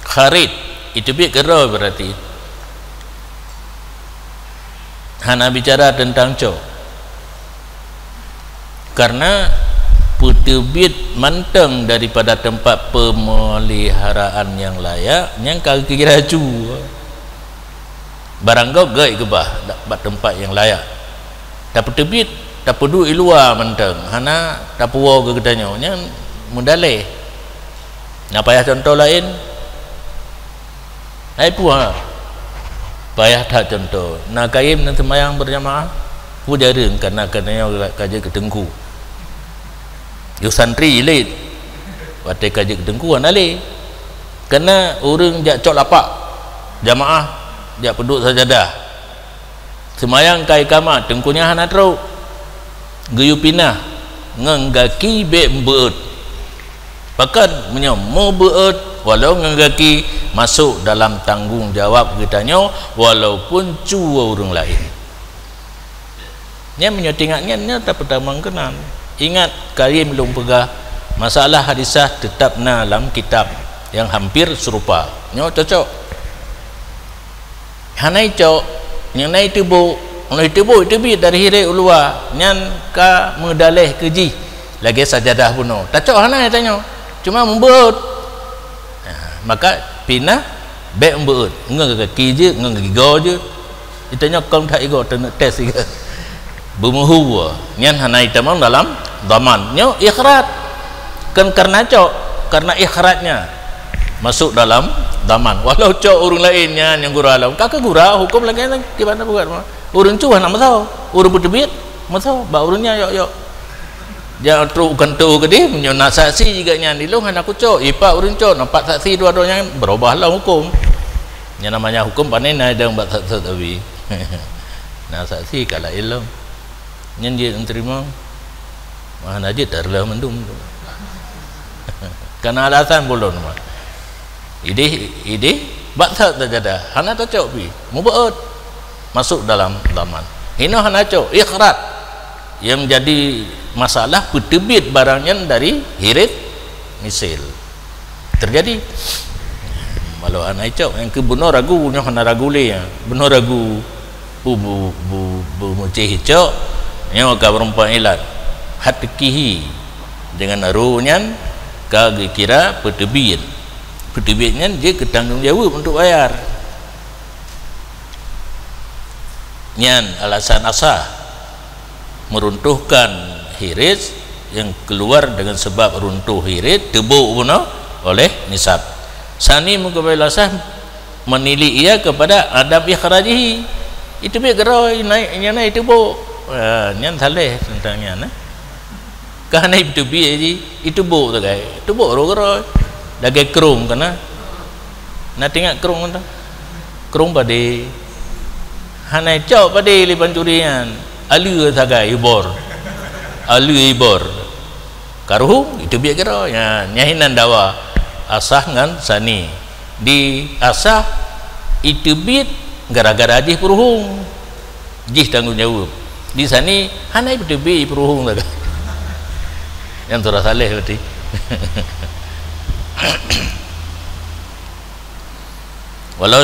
Kharit, iteubiet keudroe berarti. Hana bicara teuntang cok. Karena peuteubiet mantong daripada tempat pemeliharaan nyang layak, nyang ka geukira cu. Barang gob gét keubah bak teumpat nyang layak. Tapeuteubiet, tapeuduek i luwa mantong, hana tapuwoe keu geutanyoe, nyan meudaleh. Na payah cuntoh laén? Hai puha. Payah that cuntoh. Na kayém na seumayang beurjamaah, peue jareueng kana geutanyoe ka jeuet keu teungku. Yôh santri jilét. Watée ka jeuet keu teungku hana lé. Keunan ureuëng jak cok lapak, jamaah jak peuduek sajadah. Seumayang ka iqamah, teungku nyan hana trok. Geuyue pinah ngon gaki bék meubeuet. Pakon meunyoe meubeuet walau ngon gaki, masôk dalam tanggong jawab geutanyoe walaupun cue ureuëng laén. Nyan meunyoe teuingat nyan, nyan tapeutamong keunan. Ingat, kayém lôn peugah, masalah hadisah teutab na lam kitab nyang hampir seurupa. Nyoe cocok. Hana icok, nyang na iteubôk. Meunyoe iteubôk, iteubiet dari hirek u luwa, nyan ka meudaleh keu jih lagée sajadah bunoe. Tacok hana tanyoe, cuma meubeuet. Ha, maka pinah bék meubeuet, ngon gaki jeuet, ngon gigoe jeuet. Itanyoe kon that igoe, teuneuk tes igoe. Beumeuhu, nyan hana itamong dalam dhaman. Nyoe ikhraj. Kon kareuna cok, kareuna ikhrajnya masôk dalam dhaman. Walau cok ureuëng laén nyan nyang gura lom, ka keu gura, huköm lagée nyan kiban na buet. Ureuëng cue hana meusaho, ureuëng peuteubiet meusaho, bak ureuëng nyan yok-yok. Jak trok u kantô keudeh, meunyoe na saksi jih gobnyan, ilôn hana kucok, ipat ureuëng cok, na pat saksi dua-dua nyan, beurubah lom huköm. Nyan namanya huköm pane na idong bak saksi, tapi na saksi ka laén lom. Nyan jeuet teurimong. Mah na jeuet tareuloh mandum tu. Kana alasan buleuen mah. Ideh, ideh, bak that sajadah, hana tacok pih, meubeuet, masôk dalam dhaman. Hinoe hana cok, ikhraj. Yang menjadi masalah peuteubiet barang nyan dari hirek misil. Teujadi. Walau hana icok, nyang keu bunoe ragu, nyoe hana ragu lé, ya. Bunoe ragu. Bu, bu, bu, bu meucéh icok, nyoe ka meureumpok ilat. Hatkihi, dengan ro nyan ka geukira peuteubiet. Peuteubiet nyan jeuet keu tanggong jaweueb untuk bayar. Nyan alasan asah. Meruntuhkan hirek yang keluar dengan sebab runtuh hirek, teubôk bunoe oleh nisab. Sani meukeubah asah menilik ia kepada adam ikhrajihi. Iteubiet keudroe, naik, nyan na iteubôk. Ah, nyan salah teuntang nyan, eh. Ka hana iteubiet jih, iteubôk sagai. Teubôk roh keudroe. Lagée krông kana. Na teuingat krông tu? Krông padé. Hana icok padé lé pancuri nyan. Aleue sagai ibor. Aleue ibor. Ka ruhueng, iteubiet keudroe. Nyan, nyan hinan dawa asah ngon sani. Di asah iteubiet gara-gara jih peuruhueng. Jih tanggong jaweueb. Di sani hana ipeuteubiet peuruhueng sagai. Nyan surah Saleh berarti. Walau,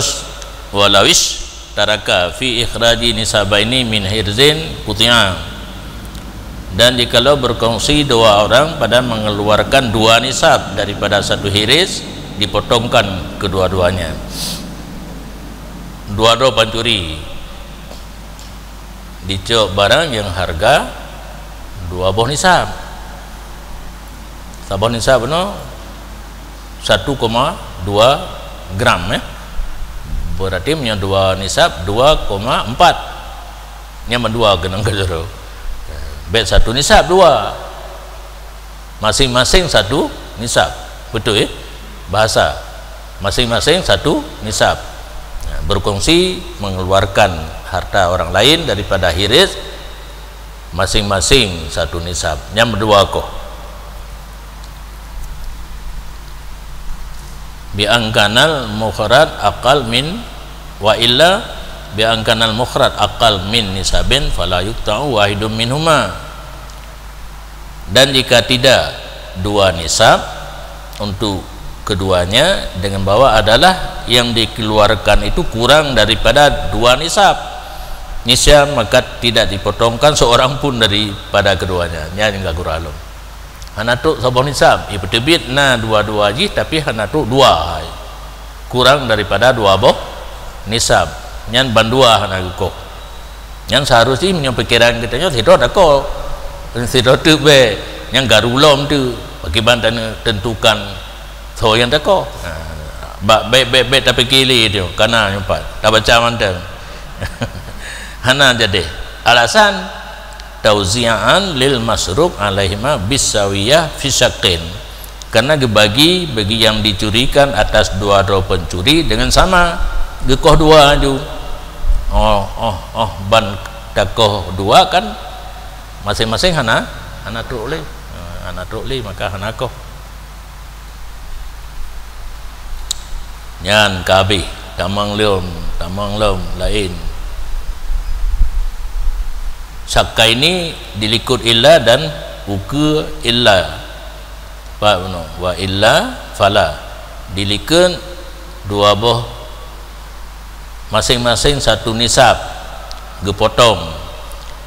walauis taraka fi ikhraji nisabaini min hirzin quti'a. Dan jikalau berkongsi dua orang pada mengeluarkan dua nisab daripada satu hiris, dipotongkan kedua-duanya. Dua droe pancuri. Dicok barang nyang harga dua boh nisab. Saboh nisab nyoe satu koma dua gram, eh. Berarti meunyoe dua nisab, dua koma empat. Nyan mandua keunong keudroe. Bèk satu nisab, dua. Masing-masing satu nisab. Betul, ya? Bahasa. Masing-masing satu nisab. Nah, berkongsi mengeluarkan harta orang lain daripada hiris, masing-masing satu nisab. Nyan mandua koh. Bi an kanal mukhraj aqal min, wa illa bi an kanal mukhraj aqal min nisabin fala yuqta'u wahidun minhuma. Dan jika tidak dua nisab untuk keduanya, dengan bahwa adalah yang dikeluarkan itu kurang daripada dua nisab, nisab, maka tidak dipotongkan seorang pun daripada keduanya. Nyan ka guralom. Hana trok saboh nisab. Ipeuteubiet na dua-dua jih, tapi hana trok dua hai. Kurang daripada dua boh nisab. Nyan bandua hana geukoh. Nyan seharusnya meunyoe pikiran geutanyoe sidroe teukoh. Sidroe teuk bèk. Nyan garu lom teuk. Pakriban tanyoe tentukan soe nyang teukoh. Ha. Bak bèk, bèk, bèk tapike lé tu. Kana nyoe pat. Tabaca mantong. Hana jadi. Alasan, tauzi'an lil masruf alaihima bisawiyah fi syaqqin. Karena geubagi bagi yang dicurikan atas dua droe pencuri dengan sama, geukoh dua ju. Oh, oh, oh, ban takoh dua kan, maséng-maséng hana, hana trok lé. Ha, hana trok lé, maka hana koh. Nyan ka habéh, tamong lom, tamong lom laén. Syakkaini dilikot illa dan ukeue illa. Paham no? Wa illa fala. Dilikot dua boh, maséng-maséng satu nisab, geupotong.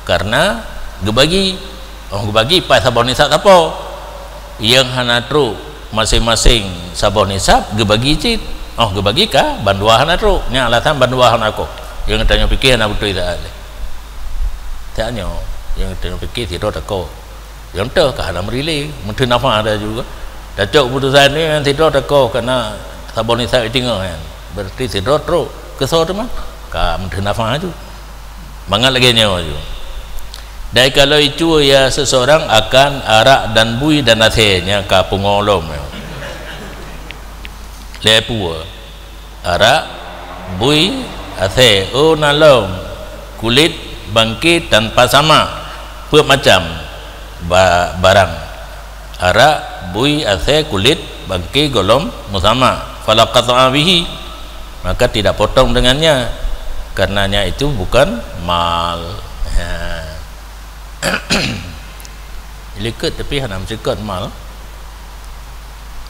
Karena geubagi. Oh, geubagi paih saboh nisab sapo. Nyang hana trok maséng-maséng saboh nisab geubagi cit. Oh, geubagi ka bandua hana trok. Nyan alasan bandua hana koh. Nyang tanyoe pike hana beutôi that lé. Tanyoe, nyang tanyoe pike sidroe takoh. Nyang teuh ka hana meurilée, meuteun nafah ada juga. Tacok keputusan ni, nyang sidroe takoh karena saboh nisab teungoh nyan. Berarti sidroe trok. Keusoe teuma? Ka meuteun nafah ju. Mangat lagée nyoe ju. Dan kalau icue ya seseorang akan arak dan bui dan asée, nyan ka pungo lom nyoe. Lhée pue. Arak, bui, asée, oh na lom, kulét, bangké tanpa sama, peuet macam ba-, barang. Arak, bui, asée, kulét, bangké gohlom meusamak. Fala qat'a bihi, maka tidak potong dengannya, karenanya itu bukan mal. Ha. Likot tapi hana meusikot mal.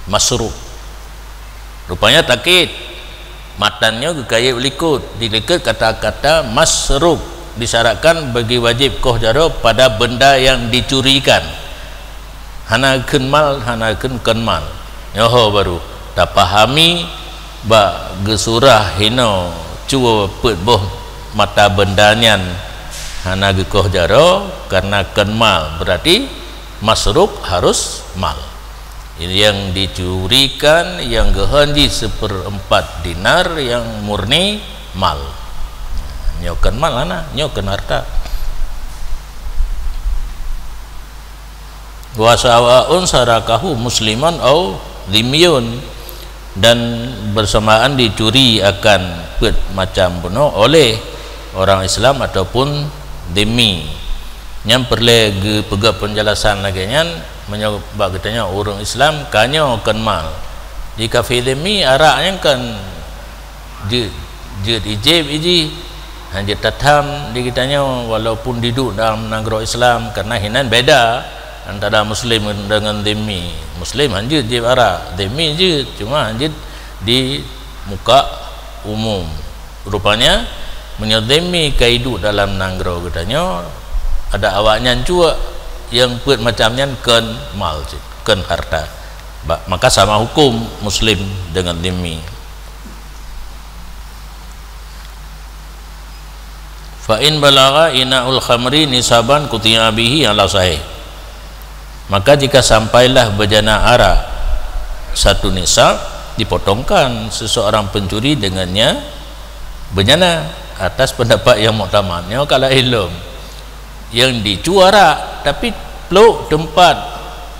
Masruq. Rupanya takkid. Matan nyoe geukayém likot. Di likot kata-kata masruq disyaratkan bagi wajib koh jaroe pada benda yang dicurikan. Hana kheun mal, hana kheun kon mal. Nyoe ho baru tapahami bak geusurah hinoe cue peuet boh mata benda nyan hana geukoh jaroe karena kon mal, berarti masruq harus mal. Yang dicurikan, yang geuhon jih seperempat dinar yang murni mal. Nyoe kon mal hana, nyoe kon harta. Wa sawa'un sarakahu musliman au dhimmiyun, dan bersamaan dicuri akan peuet macam bunoe oleh orang Islam ataupun dhimmi. Nyan peureulée geupeugah penjelasan lagée nyan, meunyoe bak geutanyoe ureuëng Islam ka nyoe kon mal. Di kafé dhimmi arak nyan kan jeuet, jeuet ijéb iji, han jeuet tatham di geutanyoe walaupun diduek dalam nanggroe Islam, karena hinan beda antara muslim deungon dhimmi. Muslim han jeuet jiéb arak, dhimmi jeuet, cuma han jeuet di muka umum. Rupanya meunyoe dhimmi ka iduek dalam nanggroe geutanyoe, ada awaknyan cuek nyang peuet macam nyan kon mal cit, kon harta. Ba-, maka sama hukum muslim deungon dhimmi. Fa in balagha ina'ul khamri nisaban quti'a bihi ala sahih. Maka jika sampailah bejana arak satu nisab, dipotongkan seseorang pencuri dengannya bejana, atas pendapat yang muktamad. Nyoe ka laén lom. Nyang dicue arak, tapi plôk teumpat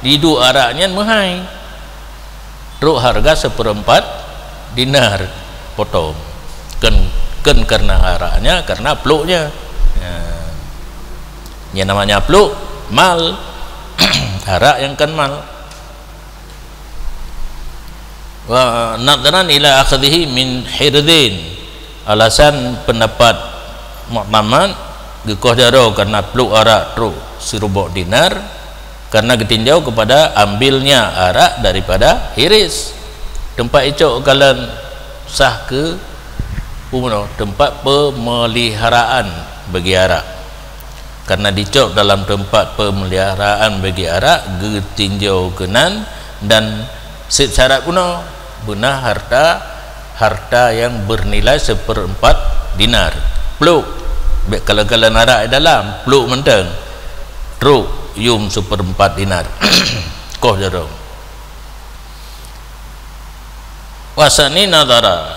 diduek arak nyan meuhai. Trok hareuga seupeureuempat dinar potong. Kon, kon kareuna araknya, kareuna plôknya. Ya. Nyang namanya plôk, mal. Arak nyang kon mal. Wa nadhran ila akhdhihi min hirdhin. Alasan pendapat muktamad, geukoh jaroe kareuna plôk arak trok siribèe dinar, kareuna geutinjau kepada ambilnya arak daripada hiris. Teumpat icok kalon sah keu umroh, teumpat pemeliharaan bagi arak. Karena dicok dalam tempat pemeliharaan bagi arak, geutinjau keunan, dan syarat bunoe, beuna harta, harta yang bernilai seperempat dinar. Plôk, bèk kalon-kalon arak di dalam, plôk mantong. Trok yum seperempat dinar. Koh jaroe. Wasani nadhara.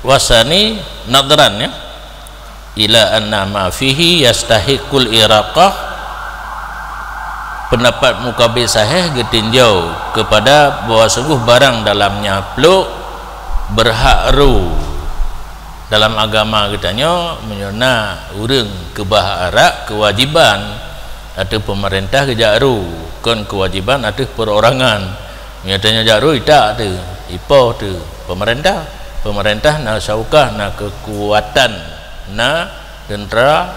Wasani nadhran, ya. Ila anna ma fihi yastahiqul iraqah. Pendapat muqabil sahih geutinjau keupada bahwa sungguh barang dalamnya plôk beurhak ru. Dalam agama geutanyoe, meunyoe na ureuëng keubah arak, keuwajiban ateueh peumeurintah geujak ru, kon keuwajiban ateueh perorangan. Meunyoe tanyoe jak ru, itak teuh, ipoh teuh peumeurintah. Peumeurintah na saukah, na keukuatan, na teuntra,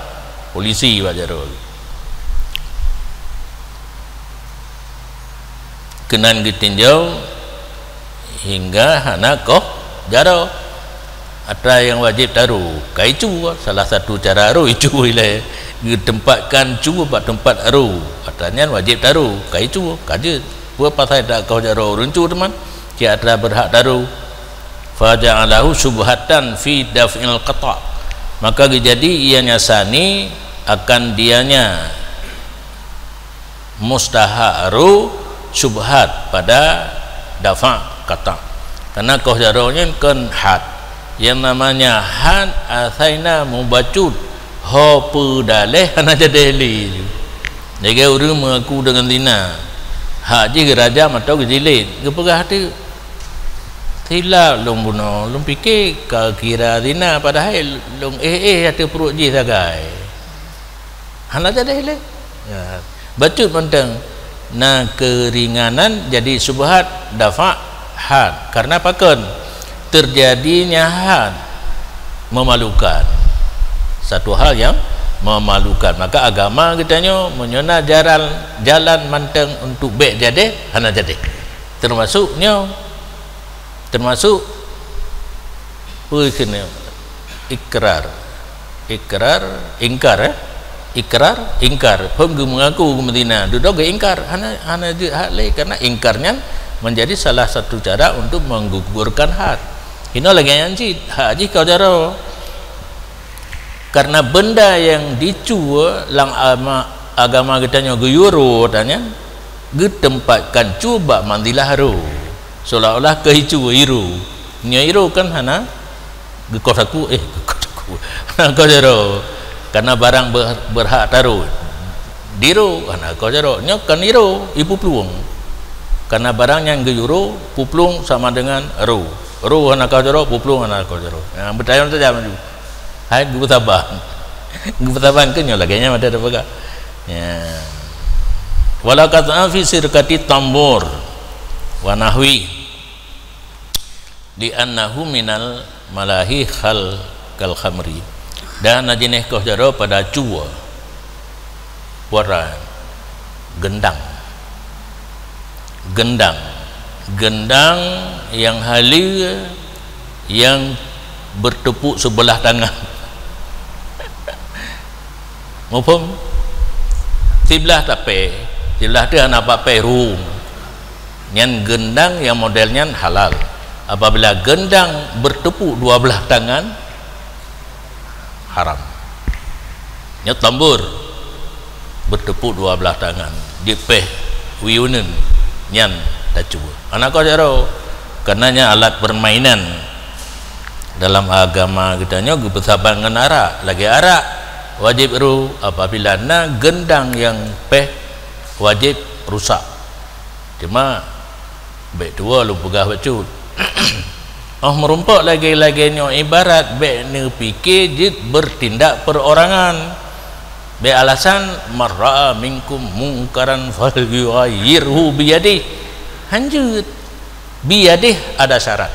polisi bak jaroe. Keunan geutinjau hingga hana koh jaroe. Atra nyang wajéb taru, ka icue. Salah satu cara ru icue ilée, geuteumpatkan cue bak teumpat ru. Atra nyan wajéb taru, ka icue, ka jeuet. Peue pasai takoh jaroe ureuëng cue teuma? Cit atra beurhak taru. Faja'alahu syubhatan fi daf'il qata'. Maka geujadi ianya sani akan dianya mustahak ru syubhat pada dafa' qata'. Karena koh jaroe nyan kon had. Yang namanya had, asai na mubacut, ho peue daleh hana jadeh lé. Lagée ureuëng mengaku deungon zina, hak jih geurajam atawa geujilid, geupeugah teuk, "Silap lôn bunoe, lôn pike ka kira zina, padahai lôn éh-éh ateueh pruet jih sagai." Hana jadeh lé. Ya. Bacut mantong na keuringanan jadi syubhat dafa' had. Karena pakon? Terjadinya had memalukan. Satu hal yang memalukan. Maka agama geutanyoe meunyoe na jalan, jalan mantong untuk bék jadeh, hana jadeh. Termasuk nyoe. Termasuk peue keunoe? Ikrar. Ikrar, ingkar, eh? Ikrar, ingkar. Phon geumeungaku geumeuzina, dudoe geuingkar. Hana, hana jeuet had lé, karena ingkar nyan menjadi salah satu cara untuk menggugurkan had. Inoe lagée nyan cit, hak jih koh jaroe. Karena benda yang dicue lam ama-, agama geutanyoe geuyue ru, tanyan geuteumpatkan cue bak manzilah ru. Seolah-olah keu icue iru. Nyoe iru kan hana geukoh saku, eh, geukoh saku. Hana koh jaroe. Karena barang ber-, beurhak taru. Diru, hana koh jaroe. Nyoe kan iru, ipeuplueng. Karena barang nyang geuyue ru, peuplueng sama dengan ru. Ru hana koh jaroe, peuplueng hana koh jaroe. Nah, beutanyong saja maju. Hai geupeusabang. Geupeusabang keu nyoe lagée nyan mata teupeugah. Ya. Wala qat'a fi sirqati tambur wa nahwi. Li'annahu minal malahi khal kal khamri. Dan na jeuneh koh jaroe pada cue. Puara gendang. Gendang. Gendang yang haleue, yang bertepuk sebelah tangan. Muphom? Siblah tapé, siblah teuh hana bak pé ru. Nyan gendang yang model nyan halal. Apabila gendang bertepuk dua belah tangan, haram. Nyoe tambur, bertepuk dua belah tangan, dipéh wiuneun, nyan tacue. Hana koh jaroe, karena nyan alat permainan. Dalam agama geutanyoe geupeusaban ngon arak, lagée arak wajéb ru, apabila na gendang nyang péh, wajéb rusak. Teuma bék tuwoe lôn peugah bacut. Óh meurumpok lagée-lagée nyoe ibarat bék neupike jeuet beurtindak perorangan. Bék alasan, "Man ra'a minkum mungkaran falyughayyirhu biyadih." Hanjeuet. Biyadih ada syarat.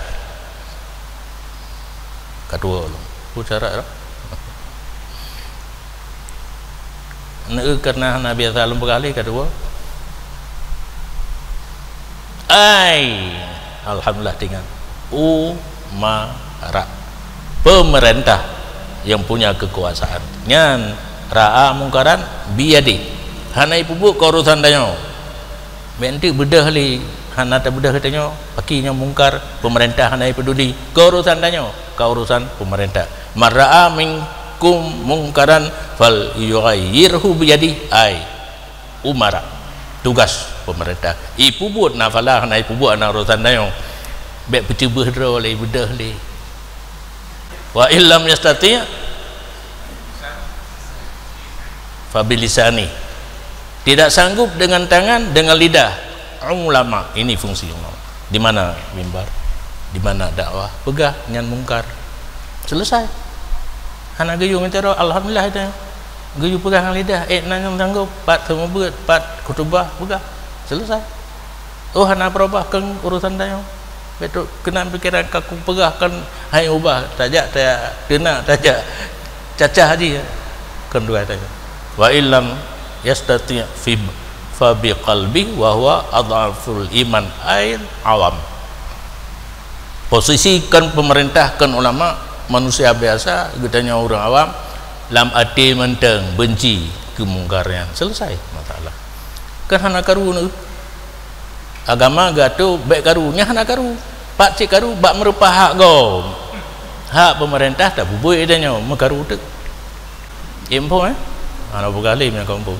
Ka tuwoe lôn. Peue syarat dah? Neu karena hana biasa lôn peugah lé ka tuwoe. Ai, alhamdulillah tingat. Umara. Pemerintah yang punya kekuasaan. Nyan ra'a mungkaran biyadih. Hana ipeubuet keu urusan tanyoe. Bék enteuk beudôh lé, hana tabeudôh geutanyoe, paki nyoe mungkar, pemerintah hana peduli. Keu urusan tanyoe, ka urusan pemerintah. Man ra'a minkum mungkaran falyughayyirhu biyadih, ai umara. Tugas pemerintah. Ipeubuet na fala, hana ipeubuet na urusan tanyoe. Bék peuceubeuh droe lé, beudôh lé. Wa illam yastati' fa bilisani. Tidak sanggup dengan tangan, dengan lidah. Ulama, ini fungsi ulama. Di mana mimbar? Di mana dakwah? Peugah, nyan mungkar. Selesai. Hana geuyue meucaro, alhamdulillah itu. Geuyue peugah ngon lidah, eh, na nyang sanggup, pat seumeubeuet, pat khutubah, peugah. Selesai. Oh, hana peurubah, keu urusan tanyoe. Betul, keunan pikiran ka kupeugah kan hai ubah, tajak, tajak, teunak, tajak, cacah jih. Kan dua tajak. Wa illam yastati' fi, fa bi qalbi wa huwa adhaful iman, ain awam. Posisi kan pemerintah, kan ulama, manusia biasa, geutanyoe ureuëng awam, lam até mantong benci keu mungkar nyan. Selesai masalah. Kan hana karu na. Agama geuatô bék karu, nyan hana karu. Pat cit karu bak meureupah hak gob. Hak peumeurintah tapubuet tanyoe meukaru teuk. Info, eh? Hana peugah lé meunyoe ka info.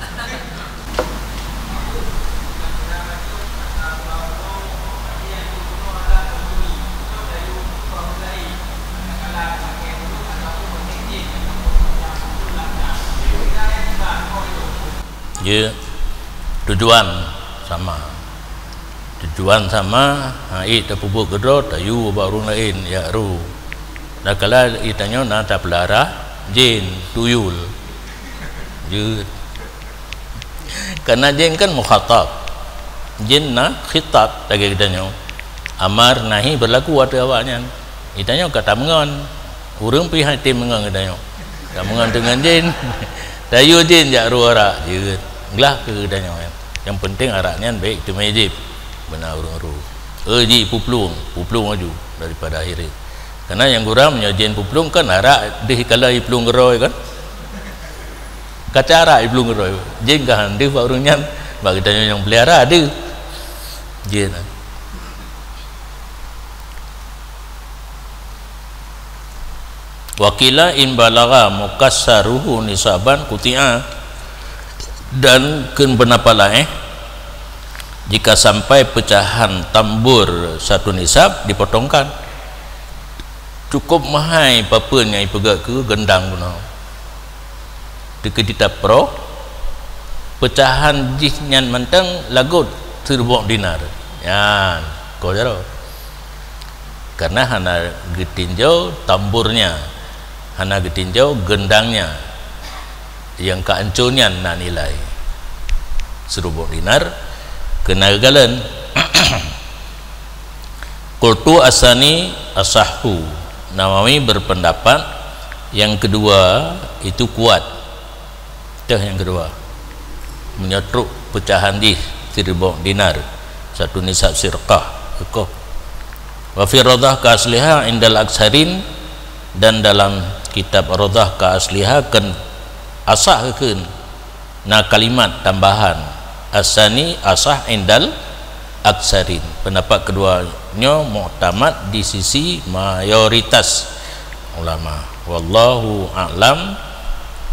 Ya, tujuan sama. Tujuan sama, ha, ék tapeubuet keudroe, tayue bak ureuëng laén, jak ru. Takalon geutanyoe na tapeulara jén, tuyul. Jeuet. Karena jén kan mukhatab. Jén na khitab lagée geutanyoe. Amar nahi berlaku ateueh awaknyan. Geutanyoe ka tameungon. Ureuëng pih hana meungon geutanyoe. Tameungon teungon jén. Tayue jén jak ru arak, jeuet. Glah keu geutanyoe nyan. Nyang penting arak nyan bék teumé jieb. Beuna ureuëng ru. Eh, ji puplueng, puplueng laju daripada akhé. Karena nyang gura meunyoe jén puplueng kan arak deuh kala iplueng keudroe kan. Kaca arak iplueng keudroe. Jén ka han deuh bak ureuëng nyan, bak geutanyoe nyang peulihara deuh. Jén. Wa qila in balagha mukassaruhu nisaban quti'a, dan kheun peundapat laén, jika sampai pecahan tambur satu nisab dipotongkan. Cukup meuhai papeuen nyang ipeugét keu gendang bunoe. Teukeudi taproh, peucahan jih nyan mantong lagot siribok dinar. Nyan, koh jaroe. Karena hana geutinjau tamburnya, hana geutinjau gendangnya, nyang ka ancô nyan na nilai. Siribok dinar keu na geukalon. Qultu asani asahhu. Nawawi berpendapat yang kedua itu kuat. Teuh nyang keudua, meunyoe trok peucahan jih siribok dinar, satu nisab sirqah, koh. Wa fi Radah ka asliha indal aksarin, dan dalam kitab Radah ka asliha kheun asah kheun na kalimat tambahan, asani asah indal aksarin. Pendapat kedua nyoe muktamad di sisi mayoritas ulama. Wallahu a'lam.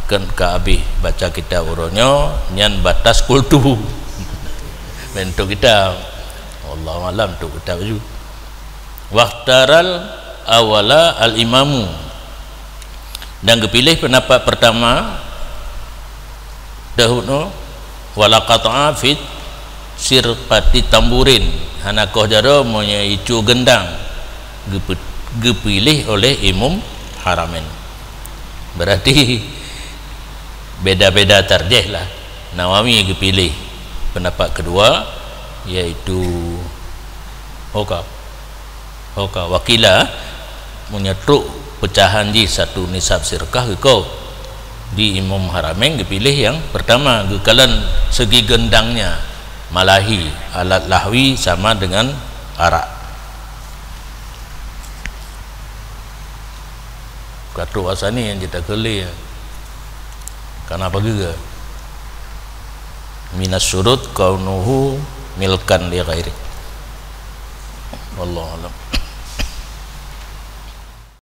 Kan ka habéh baca kitab uroe nyoe, nyan batas kultu. Bentuk kitab. Wallahu a'lam tu kitab ju. Wahtaral awala al imamu. Dan geupiléh pendapat pertama, dahulu, wala qata'a fit sirpati tamburin, hana koh jaroe meunyoe icue gendang, geupe-, geupiléh oleh Imam Haramain. Berarti beda-beda tarjih lah. Nawawi geupiléh pendapat kedua, yaitu hoka. Hoka wakila, meunyoe trok peucahan jih satu nisab sirkah geuko, di Imam Haramain geupiléh nyang pertama, geukalon segi gendangnya, malahi, alat lahwi sama dengan arak. Ka trok asani nyang jeuet takheun lé, kana pageue? Minas syurut kaunuhu milkan li ghairi. Wallahu a'lam.